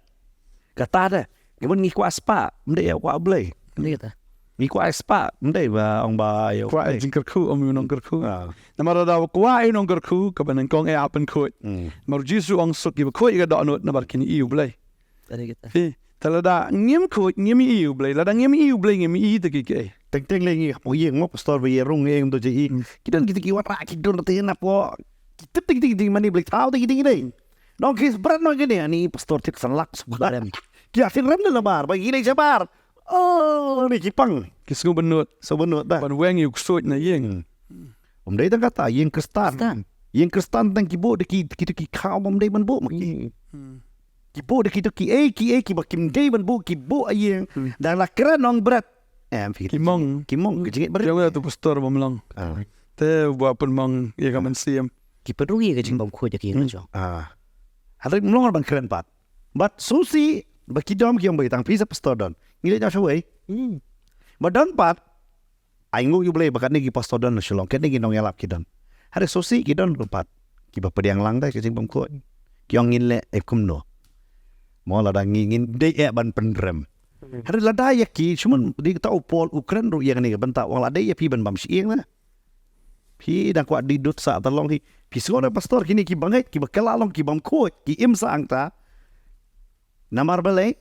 Kata de. Ngi bun ngi kwah spah, ym dei ïa kwah Blei. Ym dei kata. Ngi kwah spah, ym dei ba ong ba ïa kwah Blei. Jingkyrkhu, ym ïa u nongkyrkhu. Ah. Namar lada kwah ïa u nongkyrkhu, kaba nyngkong eh hap ban khuid. Hmm. Namar Jisu ong suk kiba khuid ïa ka dohnud, namar kin ïohi ïa U Blei. Ym dei kata. Phi, te lada ngim khuid, ngim ïohi ïa U Blei. Lada ngim ïohi ïa U Blei, ngim ïohi ïa te kiei kiei. Teng teng lei ngi, hapoh ïing mo pastor ba ïa rung ïa ngim to jai. Hmm. Ki don kita ki wanrah, ki don te na po. Ki tip te kita ki ding mane Blei thaw te ki ding dei. Nong Chris Brad nong kane, ani pastor tip san lak suk rem. Ki akhir rem na bar, ba ki lei jabar. Oh, ni ki pang. Ki sngew bynnud. Sngew bynnud da. Ban weng ïa u ksuid na ïing. Hmm. Ym dei tang kata, ïing Khristan. Khristan. Ïing Khristan tang ki buh da ki, ki, ki khaw bym dei ban buh ma ki. Hmm. Ki buh da kito kiei kiei kiba kim dei ban buh, ki buh ha ïing. Hmm. Da la kren nong Brad. Em, phi. Ki mong. Ki mong, ki jingit Brad. Ïa uto u pastor bym long. Ah. Te uba pynmong ïa ka mynsiem. Ki pynrung ïa ka jingbymkhuid ïa ki ïing la jong. Ah. Hynrei ym long ban kren pat. Bad sngewsih ba ki dom ki ong ba tang phi sa pastor don. Ngi leit noh shawei. Hmm. Ba don pat. Ainguh ïa U Blei ba katne ki pastor don na Shillong, katne ki nongïalap ki don. Hynrei sngewsih ki don ruh pat kiba pdiang lang da ka jingbymkhuid. Ki ong ngin leh eh kumno. Mo lada ngi ngin dei eh ban pynrem. Hmm. Hynrei lada ïa ki, shu mon dei kata u Paul u kren ruh ïa kane ka bynta, u ong lada ïa phi ban bam shyieng la. Phi dang kwah dih dud sah ta long hi. Phi sngew na pastor kine ki bangeit, kiba kylla long, ki bymkhuid, ki im sah hangta. Namar balei?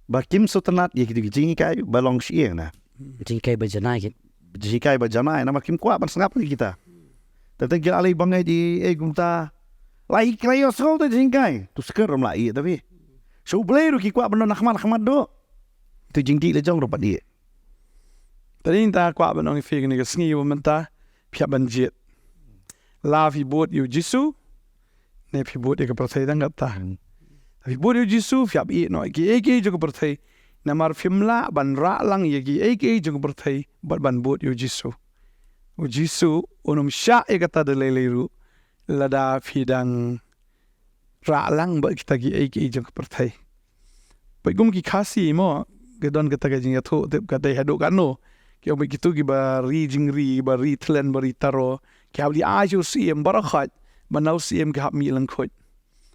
Ba kim sngewtynnat ïa kito ki jinghikai ba long shyieng na. Jinghikai ba janai kit. Jinghikai ba janai namar kim kwah ban sngap ïa kita. Tang tang ki la lei bangeit ïa, eh, kumta. La ïa ki la ïohsngew te jinghikai. To skhem ym lah ïa ta phi. Sha U Blei ruh ki kwah ban don ha khmat ha khmat duh. To jingdih la jong ruh pat ïa. Te dei ngi ta kwah ban ong ïa phi kane ka sngi ba mynta phi hap ban jied. La phi bud ïa u Jisu ne phi bud ïa ka pyrthei tang katta. Phi bud ïa u Jisu phi hap ïeh noh ïa kiei kiei jong ka pyrthei. Namar phim lah ban rah lang ïa kiei kiei jong ka pyrthei bad ban bud ïa u Jisu. U Jisu un ym shah ïa kata da lei lei ruh lada phi dang rah lang bad kita kiei kiei jong ka pyrthei. Peit kum ki Khasi mo, ka don kata ka jingïathuh tip ka dei haduh katno. Ki ong bad kitu kiba ri jingri, ba ri thlen, ba ri taro, ki hap li ai sha u Syiem baroh khoit, ba na u Syiem ki hap mih lyngkhuid.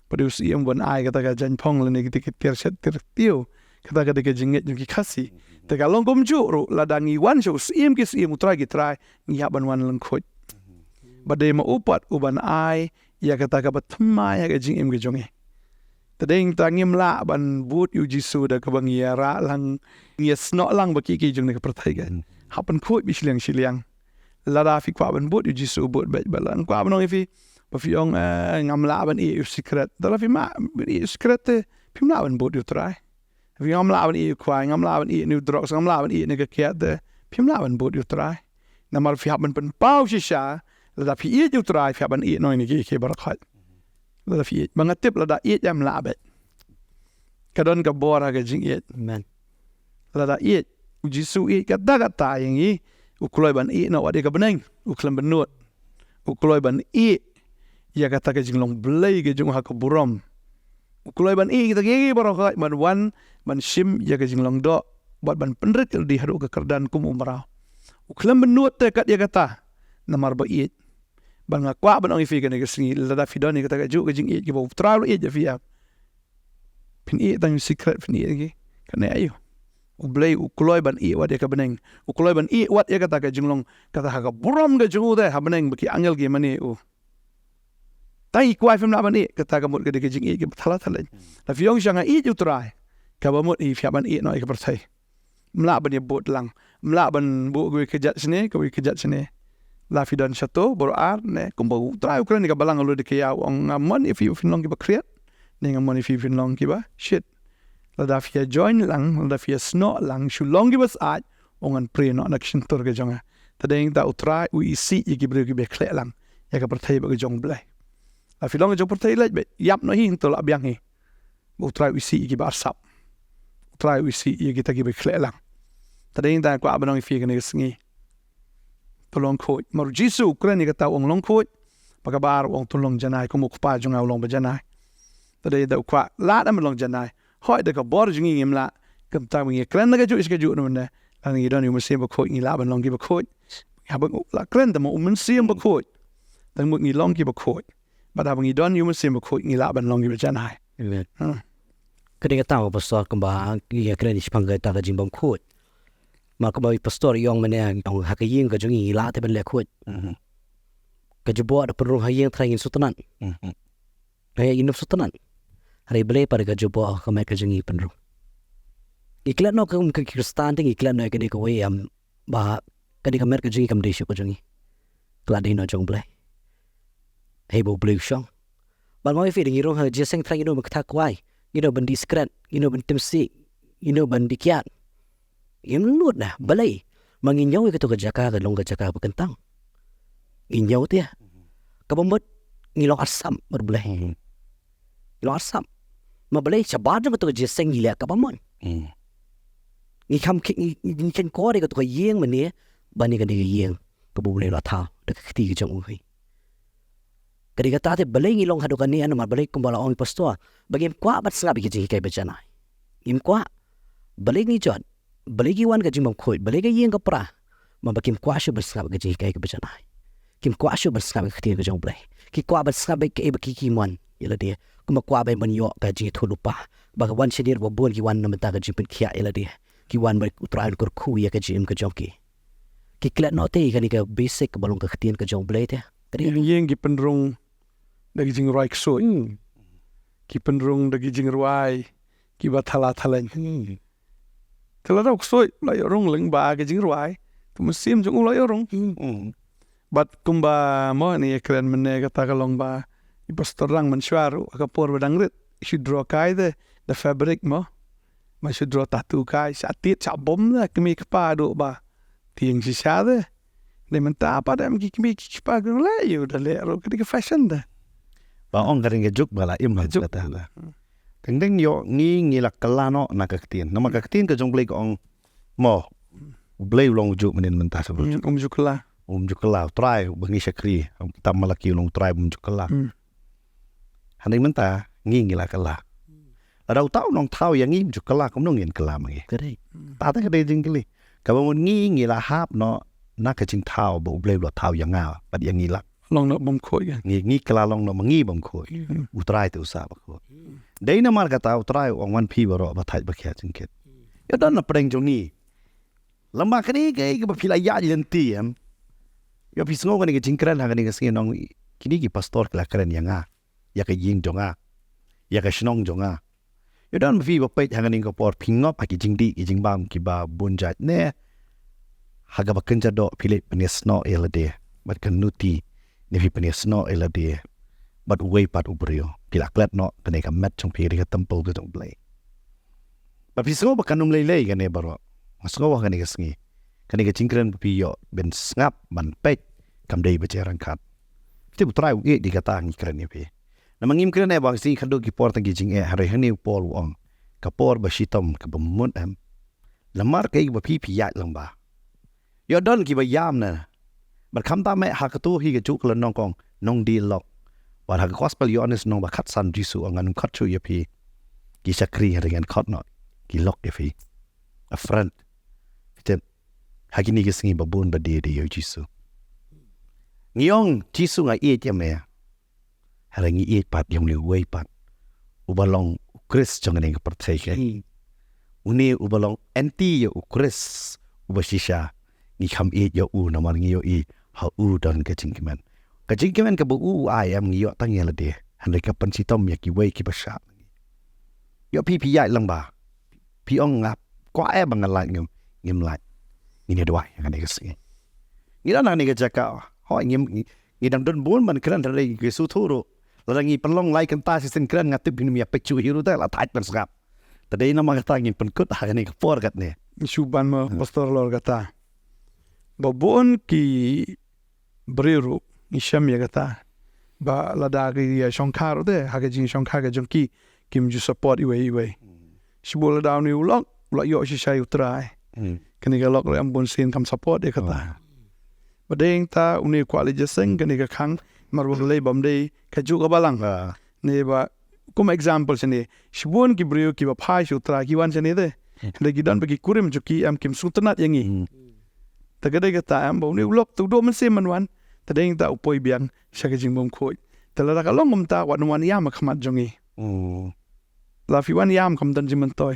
Ba dei u Syiem ban ai kata ka jaiñphong lane kita ki tiar shet tiar tiew. Kata ka dei ka jingngeit jong ki Khasi. Te ka long kumjuh ruh lada ngi wan sha u Syiem ki Syiem, u Trai ki trai, ngi hap ban wan lyngkhuid. Ba dei ma u pat u ban ai ïa kata kaba thymmai ha ka jingim ka jong ngi. Te dei ngi ta ngim lah ban bud ïa u Jisu da kaba ngi ïa rah lang, ngi ïa snoh lang bad kiei kiei jong kane ka pyrthei ka. Hap ban khuid beit shiliang shiliang. Lada phi kwah ban bud ïa u Jisu, bud beit. Ba la nga kwah ban ong ïa phi, ba phi ong, eh, ngam lah ban ïeh ïa u sikret. Te la phi mah ban ïeh ïa u sikret te phim lah ban bud ïa u Trai. Phi ngam lah ban ïeh ïa u khwai, ngam lah ban ïeh ïa u drugs, ngam lah ban ïeh ïa ka kiad te phim lah ban bud ïa u Trai. Namar phi hap ban pynpaw shisha, lada phi ïeit ïa u Trai phi hap ban ïeh noh ïa kine kiei kiei baroh khoit. Lada phi ïeit, ba nga tip lada ïeit em lah beit. Ka don ka bor ha ka jingïeit. Amen. Lada ïeit, u Jisu ïeit katta katta ïa ngi, u kloi ban ïeh noh wat ïa ka bneng, u khlem bynnud. U kloi ban ïeh ïa kata ka jinglong Blei ka jong u ha ka burom. U kloi ban ïeh kita kiei kiei baroh khoit, ban wan ban shim ïa ka jinglong doh bad ban pynrit ïa lade haduh ka kyrdan kum u mraw. U khlem bynnud te kat ïa kata, namar ba ïeit. Bad nga kwah ban ong ïa phi kane ka sngi, lada phi don ïa kata kajuh ka jingïeit kaba u Trai u la ïeit ïa phi ïa, phin ïeh tang ïa u sikret, phin ïeh ïa ki, kane aïu? U Blei u kloi ban ïeh wat ïa ka bneng. U kloi ban ïeh wat ïa kata ka jinglong, kata ha ka burom ka jong u te ha bneng ba ki angel ki mane ïa u. Tang ïa u khwai phim lah ban ïeh, kata ka mut ka dei ka jingïeit kaba thala thaleng. Lada phi ong sha nga ïeit ïa u Trai, kaba mut hi phi hap ban ïeh noh ïa ka pyrthei. Ym lah ban ïa bud lang. Ym lah ban buh kawei ka jait shane, kawei ka jait shane. La phi don shato, baroh ar, ne kumba u Trai u kren ïa ka balang u Laodikaïa, u ong nga mon ïa phi ba phin long kiba khriat, ne nga mon ïa phi ba phin long kiba shit. Lada phi ïa join lang, lada phi ïa snoh lang, shu long kiba syaid, u ong ngan prie noh na ka shyntur ka jong nga. Te dei ngi ta u Trai u isih ïa ki briew kiba khleh lang ïa ka pyrthei bad ka jong u Blei. La phi long ka jong u pyrthei leit beit, ïap noh hi, hangto lah biang hi. Ba u Trai u isih ïa kiba arsap. U Trai u isih ïa kita kiba khleh lang. Te dei ngi ta kwah ban ong ïa phi kane ka sngi, to long khuid. Namar u Jisu u kren ïa kata, u ong long khuid. Bad kaba ar u ong to long janai, kum u Kpa jong nga u long ba janai. Te dei ngi ta kwah lad ban long janai. Hooid da ka bor jong ngi ngim lah. Kumta ngi kren da kajuh sha kajuh na mynne. Lada ngi don ïa u Mynsiem Bakhuid ngi lah ban long kiba khuid. Haba ngi la kren da u Mynsiem Bakhuid, dang mut ngi long kiba khuid. Bad haba ngi don ïa u Mynsiem Bakhuid ngi lah ban long kiba janai. Amen. Hmm. Ka dei kata, Pastor, kumba ngi ïa kren shaphang kata ka jingbymkhuid. Ma kumba i Pastor i ong mynne, i ong ha ka ïing ka jong ngi ngi lah te ban leh khuid. Mhm. Ka jubor da pynrung ha ïing, trai ngin sngewtynnat. Mhm. Hynrei ngim sngewtynnat. Hynrei Blei pat ka jubor ka met ka jong ngi pynrung. Ngi klet noh kum ki Khristan te ngi klet noh ïa kane kawei, em, ba kane ka met ka jong ngi kam dei shuh ka jong ngi. Ka la dei noh jong u Blei. Hei ba u Blei u shong. Bad nga ong ïa phi, da ngi rung ha ka jingïaseng trai ngi don ban kynthah kwai, ngi don ban dih sikret, ngi don ban tim siej, ngi don ban dih kiad. Ngim nud na balei. Ma ngi ñiew ïa kato ka jaka ka long ka jaka ba kyntang. Ngi ñiew te. Kaba mut ngi long arsap bad u Blei. Mhm. Ngi long arsap. Ma balei shabar jong kato ka jingïaseng ngi leh kaba mon. Mhm. Ngi kham ki, ngi, ngi khein kor ïa kato ka ïing mynne ban ïa kane ka ïing kaba u Blei u la thaw da ka kti ka jong u hi. Ka dei kata te balei ngi long haduh kane, namar balei kumba la ong i Pastor, ba ngim kwah ban sngap ïa ka jinghikai ba janai. Ngim kwah. Balei ngi jot, balei ngi wan ka jingbymkhuid, balei ka ïing ka pra. Ma ba kim kwah shuh ban sngap ïa ka jinghikai kaba janai. Kim kwah shuh ban sngap ïa ka ktien ka jong u Blei. Ki kwah ban sngap ïa kaei ba ki, ki mon ïa lade. Kumba kwah ban, ban ïoh ka jingïathuhlypa. Ba ka wan shane ruh ba bun ki wan na bynta ka jingpynkhiah ïa lade. Ki wan ba u Trai un kyrkhu ïa ka jingim ka jong ki. Ki klet noh te ïa kane ka basic kaba long ka ktien ka jong u Blei te. Ka dei ïing ki pynrung da ki jingrwai ksuid. Hmm. Ki pynrung da ki jingrwai kiba thala thaleng. Hmm. Te lada u ksuid u la ïoh rung lyngba ki jingrwai, te u mynsiem jong u u la ïoh rung. Hmm. Bad kumba mo ngi ïa kren mynne, kata ka long ba i Pastor Rang mynshuwa ruh ha ka por ba dang rit, shu draw kai te da fabric mo. Mynshuwa draw tattoo kai, shah tied shah bom da kmie kpa haduh ba tieng shisha de. Dei mynta pat em ki kmie ki kpa ki leh ïa u da leh ruh ka dei ka fashion de. Ba ong ka ring ka juk ba la im ha juk kata. Teng teng ïoh ngi ngi la kylla noh na ka ktien. Namar ka ktien ka jong Blei ka ong mo. U Blei u long u juk mynnin mynta sa. Hmm, um ju kylla. Um ju kylla, u Trai ba ngi shakri. Tam Malaki u long u Trai ba um ju kylla. Hmm. Hynrei mynta ngi ngi la kylla. Lada uta u nongthaw ïa ngi um ju kylla kumno ngin kylla ma ngi. Correct. Ta ta ka dei jingkylli. Kaba mut ngi ngi la hap noh na ka jingthaw ba U Blei u la thaw ïa nga bad ïa ngi la. Long noh bym khuid ïa. Ngi ngi kylla long noh ma ngi bym khuid. Hmm. U Trai te u sah ba khuid. Dei namar kata u Trai u ong wan phi baroh ba thait ba khiah jingkit. Ïa don na pdeng jong ngi. Lama kane ka, ka ba phi la ïaid lynti em. Ïa phi sngew kane ka jingkren ha kane ka sngi nong kine ki pastor ki la kren ïa nga. Ïa ka ïing jong nga. Ïa ka shnong jong nga. Ïa don phi ba peit ha kane ka por phi ngop ha ki jingdih ki jingbam ki ba bun jait ne. Ha ka ba kynja doh phi leh pynïasnoh ïa lade. Bad ka nuti ne phi pynïasnoh ïa lade. Bad uwei pat u briew. Phi la klet noh kane ka met jong phi ka temple ka jong Blei. Ba phi sngew ba kan ym lei lei kane baroh. Nga sngew ha kane ka sngi. Kane ka jingkren ba phi ïoh ban sngap ban peit kam dei ba jingryngkat. Te u Trai u ïeit ïa kata ngi kren ïa phi. Namar ngim kren eh ba ka sngi khadduh ki por tang ki jingeh hynrei hangne u Paul u ong. Ka por ba shitom ka ba mut em. Namar kaei ba phi phi ïaid lang ba. Ïoh don ki ba ïam na. Bad khamtam eh ha kato hi ka juk ka lynnong kong nong die lok. Bad ha ka gospel Ïoannis nong ba khatsan Jisu ong ngan ym khot shuh ïa phi. Ki shakri hynrei ngan khot noh ki lok ïa phi. A friend. Kiten. Ha kine ki sngi ba bun ba die die ïa u Jisu. Ngi ong Jisu nga ïeit ïa me. Hynrei ngi ïeit pat ïa une uwei pat. Uba long u Khrist jong kane ka pyrthei kane. Hmm. Une uba long anti ïa u Khrist uba shisha. Ngi kham ïeit ïa u namar ngi ïohi ha u don ka jingkmen. Ka jingkmen kaba u u ai em ngi ïoh tang ïa lade. Hynrei ka pynshitom ïa kiwei kiba shah. Ïoh phi phi ïaid lang ba. Phi ong nga kwah eh ba nga lait ngim, ngim lait. Ngin ïa duwai ha kane ka sngi. Ngi don ha kane ka jaka. Hooid ngim, ngi, ngi dang don bun ban kren hynrei ngi sngewthuh ruh. Lada ngi pynlong lai kynta shisien kren nga tip ngin ym ïa peit shuh hi ruh te la thait ban sngap. Te dei namar kata ngin pynkut ha kane ka por katne. Shu ban ma pastor lor kata. Ba bun ki briew ruh ngi shem ïa kata. Ba lada ki ïa shongkha ruh te ha ka jingshongkha ka jong ki kim ju support iwei iwei. Shibun lada une u lok u la ïoh shisha ïa u Trai. Hmm. Kane ka lok ruh em bun sien kam support ïa kata. Oh. Ba dei ta une u kwah leit jingïaseng kane ka khang mar ba lei bym dei ka juh ka balang. Ah. Ne ba kum example shane shibun ki briew kiba phai sha u Trai ki wan shane te. Hmm. Hynrei ki don ba ki kurim jong ki em kim sngewtynnat ïa ngi. Hmm. Te ka dei kata em ba une u lok te u duh mynsiem ban wan. Te dei ta u poi biang sha ka jingbymkhuid. Te lada ka long kumta wat nym wan ïam ha khmat jong ngi. Hmm. La phi wan ïam kam don jingmyntoi.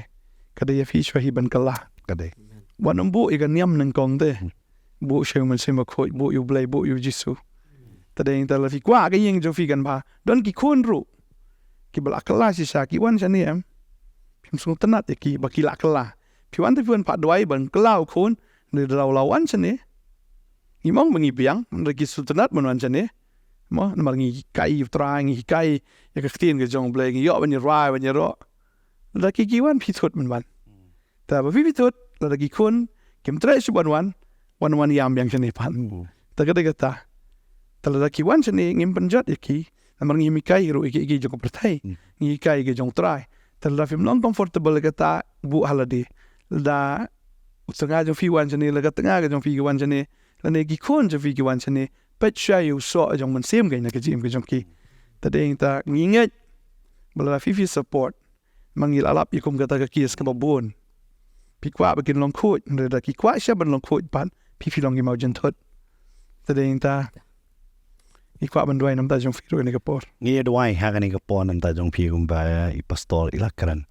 Ka dei ïa phi shuwa hi ban kylla. Ka dei. Wat nym buh ïa ka niam nyngkong te. Hmm. Buh sha u Mynsiem Bakhuid, buh ïa u Blei, buh ïa u Jisu. Te dei ta la phi kwah ka ïing jong phi kan bha. Don ki khun ruh. Kiba la kylla shisha ki wan shane em. Phim sngewtynnat ïa ki ba ki la kylla. Phi wan te phi wan pat duwai ban kylla u khun. Hynrei da u la wan shane. Ngim ong ba ngi biang, hynrei ki sngewtynnat ban wan shane. Mo, namar ngi hikai ïa u Trai, ngi hikai ïa ka ktien ka jong u Blei, ngi ïoh ban ïa rwai ban ïa roh. Lada ki ki wan phi thut ban wan. Te ba phi phi thut, lada ki khun kim treh shuh ban wan, wan wan ïam biang shane pat. Hmm. Te ka dei kata. Te lada ki wan shane ngim pynjot ïa ki, namar ngi hikai ruh ïa ki, ïa ki jong ka pyrthei. Hmm. Ngi hikai ïa ki jong u Trai. Te lada phim long comfortable ïa kata buh ha lade. Lada u tnga jong phi wan shane, lada ka tnga ka jong phi ki wan shane, lane ki khun jong phi ki wan shane, peit shuwa ïa u soh jong u Mynsiem ka na ka jingim ka jong ki. Te dei ta ngi ngeit ba lada phi phi support. Ma ngi la lap ïa kum kata ka case kaba bun. Phi kwah ba kin long khuid, hynrei da ki kwah sha ban long khuid pat, phi phi long ki mawjynthut. Te dei ta ngi kwah ban duwai namar ta jong phi ruh kane ka por. Ngi duwai ha kane ka por namar ta jong phi kumba i pastor i la kren.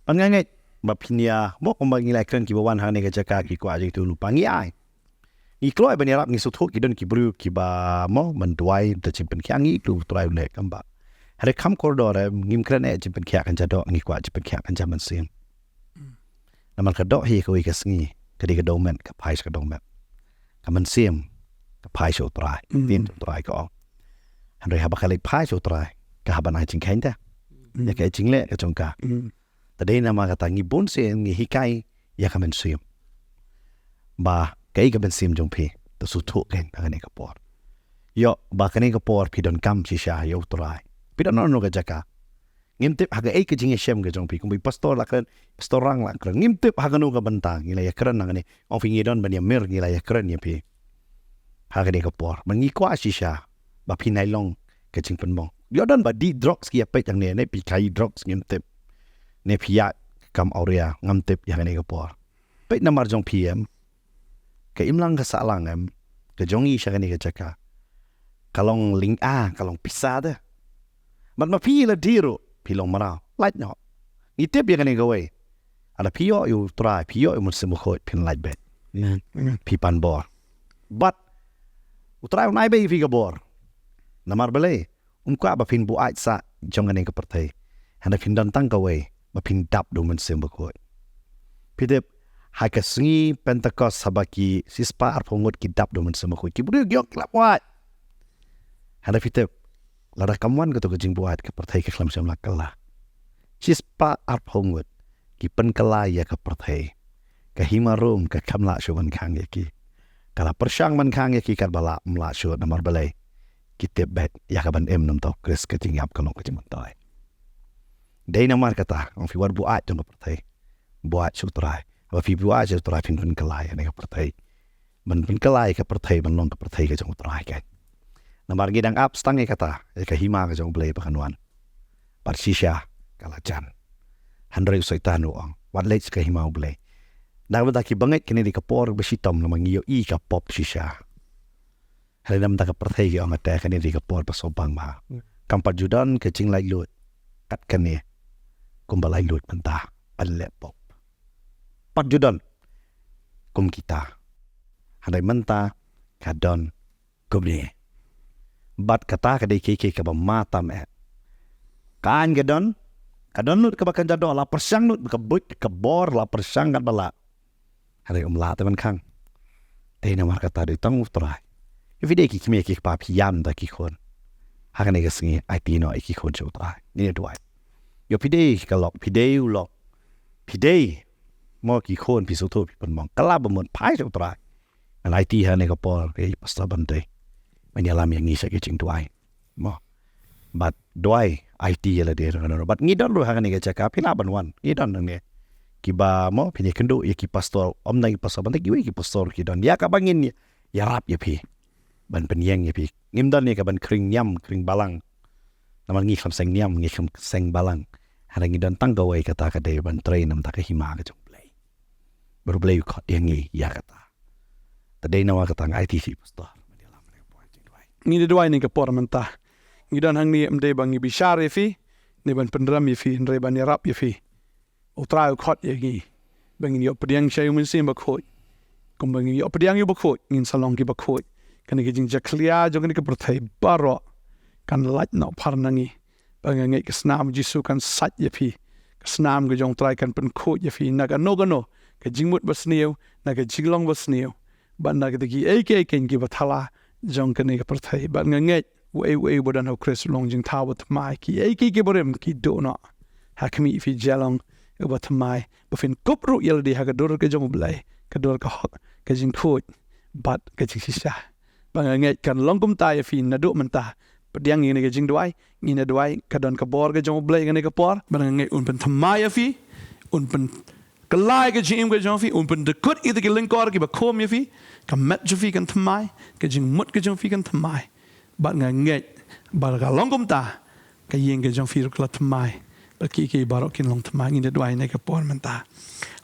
Ban nga ngeit ba phin ïa mo kumba ngi la kren kiba wan ha kane ka jaka ki kwah jingïathuhlypa ngi ai. Ngi kloi ban ïarap ngi sngewthuh ki don ki briew kiba mo ban duwai da jingpynkhiah ngi ïathuh u Trai u leh kam ba. Hynrei kham kordor em ngim kren eh jingpynkhiah kan ja doh ngi kwah jingpynkhiah kan ja mynsiem. Namar ka doh hi kawei ka sngi ka dei ka dewmet ka phai sha ka dewmet. Ka mynsiem ka phai sha u Trai. Mm. Ktien u Trai ka ong. Hynrei haba ka leit phai sha u Trai ka hap ban ai jingkheiñ te. Mm. Ïa ka jingleh ka jong ka. Mm. Te dei namar kata ngi bun sien ngi hikai ïa ka mynsiem. Ba Kaei ka mynsiem jong phi? To sngewthuh kein ha kane ka por. Ïoh ba kane ka por phi donkam shisha ïa U Trai. Phi don hano hano ka jaka. Ngim tip ha kaei ka jingïashem ka jong phi, kumba i pastor la kren, pastor Rang la kren. Ngim tip ha kano ka bynta ngi la ïakren hangne. Ong phi ngi don ban ïamir, ngi la ïakren ïa phi ha kane ka por. Ba ngi kwah shisha ba phin ïai long ka jingpynbong. Ïoh don ba dih drugs ki ïa peit hangne, ne phi kai drugs ngim tip. Ne phi ïa kam awria ngam tip ïa kane ka por. Peit namar jong phi em, ka imlang ka sahlang em, ka jong ngi sha kane ka jaka ka long lynga, ka long pisa de. Bad ma phi la dih ruh phi long mraw, lait noh. Ngi tip ïa kane kawei. Lada phi ïoh ïa U Trai, phi ïoh ïa U Mynsiem Bakhuid, phin lait beit. Phi pan bor. Bad U Trai un ai beit ïa phi ka bor. Namar balei? Un kwah ba phin buaid sah jong kane ka pyrthei. Hynrei phin don tang kawei, ba phin dap da U Mynsiem Bakhuid. Phi tip, ha ka sngi Pentekost haba ki shispah arphew ngut ki dap da U Mynsiem Bakhuid, ki briew ki ong ki la buaid. Hynrei phi tip, lada kam wan kato ka jingbuaid, ka pyrthei ka khlem shym la kylla. Shispah arphew ngut ki pynkylla ïa ka pyrthei. Ka hima Rom ka khlem lah shuh ban khang ïa ki. Ka la pyrshang ban khang ïa ki katba lah, ym lah shuh, namar balei? Ki tip beit ïa ka ban im namar U Khrist, ka jingïap ka long ka jingmyntoi. Dei namar kata, ong phi wat buaid jong ka pyrthei. Buaid sha U Trai. Haba phi buaid sha U Trai phin pynkylla ïa kane ka pyrthei. Ban pynkylla ïa ka pyrthei ban long ka pyrthei ka jong U Trai kein. Namar ngi dang ap tang ïa kata, ïa ka hima ka jong U Blei ba kan wan. Bad shisha ka la jan. Hynrei u Soitan u ong, wat leit sha ka hima U Blei. Na ka bynta ki bangeit kane dei ka por ba shitom namar ngi ïohi ka pop shisha. Hynrei na ka bynta ka pyrthei ki ong, ate kane dei ka por ba sngewbha bha. Kam pat ju don ka jinglaitluid kat kane kumba laitluid mynta, ban leh pop. Pat ju don kum kita. Hynrei mynta ka don kumne. Bad kata ka dei kiei kiei kaba ma tam eh. Ka aiñ ka don, ka don lut kaba kan jadon, la pyrshang lut ka buit ka bor, la pyrshang katba lah. Hynrei um lah te ban khang. Dei namar kata dei tang U Trai. Ïa phi dei ki kmie ki kpa, phi ïam da ki khun. Ha kane ka sngi aiti noh ïa ki khun sha U Trai. Ngin ïa duwai. Ïa phi dei ka lok, phi dei u lok. Phi dei mo ki khun, phi sngewthuh, phi pynbang. Kylla ba mut, phai sha U Trai. Ngan aiti ha kane ka por ïa i Pastor Bante ban ïalam ïa ngi sha ki jingduwai. Mo. Bad duwai aiti ïa lade ruh. Bad ngi don ruh ha kane ka jaka, phi lah ban wan. Ngi don hangne. Kiba mo, phin ïakynduh ïa ki pastor, ym tang ki pastor, bad kiwei ki pastor ki don. Ïa kaba ngin ïarap ïa phi. Ban pynïeng ïa phi. Ngim don ïa ka ban khring niam, khring balang. Namar ngi khlem seng niam, ngi khlem seng balang. Hynrei ngi don tang kawei, kata ka dei ban trei na ka bynta ka hima ka jong U Blei. Bad U Blei u khot ïa ngi ïa kata. Te dei namar kata nga aiti sha i Pastor. Ngi da duwai ha kane ka por mynta. Ngi don hangne ym dei ba ngi bishar ïa phi, ne ban pynrem ïa phi, hynrei ban ïarap ïa phi. U Trai u khot ïa ngi ba ngin ïoh pdiang sha U Mynsiem Bakhuid. Kumba ngin ïoh pdiang ïa U Bakhuid, ngin sa long kiba khuid. Kane ka jingjakhlia jong kane ka pyrthei baroh kan lait noh phar na ngi. Ba nga ngeit ka snam U Jisu kan sait ïa phi. Ka snam ka jong U Trai kan pynkhuid ïa phi na kano kano ka jingmut basniew, na ka jinglong basniew, bad na kita kiei kiei kein kiba thala jong kane ka pyrthei. Bad nga ngeit uei uei uba don ha U Khrist u long jingthaw bathymmai. Kiei kiei kiba rim ki duh noh. Ha khmih ïa phi Jalong uba thymmai, ba phin kup ruh ïa lade ha ka dur ka jong U Blei, ka dur ka hok, ka jingkhuid bad ka jingshisha. Ba nga ngeit kan long kumta ïa phi naduh mynta. Pdiang ïa kane ka jingduwai, ngin ïa duwai, ka don ka bor ka jong U Blei ha kane ka por. Ba nga ngeit un pynthymmai ïa phi, un pynkylla ïa ka jingim ka jong phi, un pyndykut ïa kita ki lyngkor kiba khum ïa phi. Ka met jong phi kan thymmai, ka jingmut ka jong phi kan thymmai. Bad nga ngeit ba ka long kumta, ka ïing ka jong phi ruh ka la thymmai. Bad kiei kiei baroh kin long thymmai. Ngin ïa duwai ha kane ka por mynta.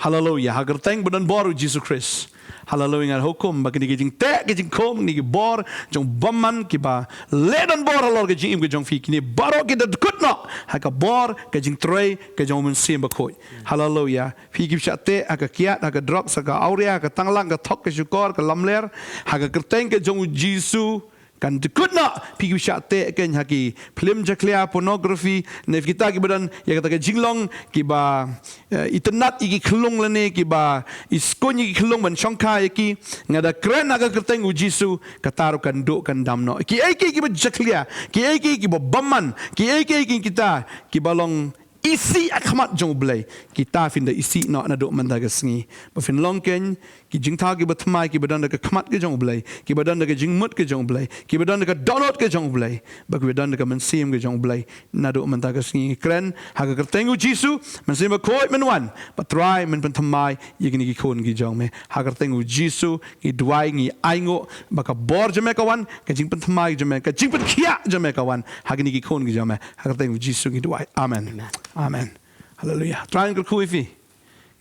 Haleluya. Ha ka kyrteng ba don bor U Jisu Khrist. Haleluya. Nga hukum ba kine ki jingteh, ki jingkhum, kine ki bor jong bymman kiba leh don bor halor ka jingim ka jong phi, kine baroh ki da dykut noh ha ka bor ka jingtrei ka jong U Mynsiem Bakhuid. Haleluya. Phi kiba shah teh ha ka kiad, ha ka drugs, ha ka awria, ha ka tanglang, ka thok, ka shukor, ka lamler, ha ka kyrteng ka jong U Jisu kan dykut noh. Phi kiba shah teh kein ha ki phlim jakhlia, pornography, ne kita kiba don ïa kata ka jinglong kiba, eh, itynnad ïa ki khyllung lane kiba iskuin ïa ki khyllung ban shongkha ïa ki. Nga da kren ha ka kyrteng U Jisu, kata ruh kan duh kan dam noh. Kiei kiei kiba jakhlia, kiei kiei kiba bymman, kiei kiei ki kita kiba long isih ha khmat jong U Blei, kita phin da isih noh naduh mynta ka sngi. Ba phin long kein ki jingthaw kiba thymmai, kiba don da ka khmat ka jong U Blei, kiba don da ka jingmut ka jong U Blei, kiba don da ka dohnud ka jong U Blei, ba kiba don da ka mynsiem ka jong U Blei. Naduh mynta ka sngi ngi kren ha ka kyrteng U Jisu, Mynsiem Bakhuid men wan, ba Trai men pynthymmai ïa kine ki khun ki jong me. Ha ka kyrteng U Jisu ngi duwai, ngi ainguh ba ka bor jong me ka wan, ka jingpynthymmai jong me, ka jingpynkhiah jong me ka wan ha kine ki khun ki jong me. Ha ka kyrteng U Jisu ngi duwai. Amen. Amen. Amen. Haleluia. Trai un kyrkhu ïa phi.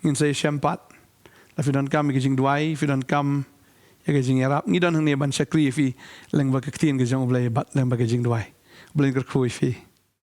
Ngin sa ïashem pat. Lada phi donkam ïa ka jingduwai, phi donkam ïa ka jingïarap, ngi don hangne ban shakri ïa phi lyngba ka ktien ka jong U Blei bad lyngba ka jingduwai. U Blei un kyrkhu ïa phi.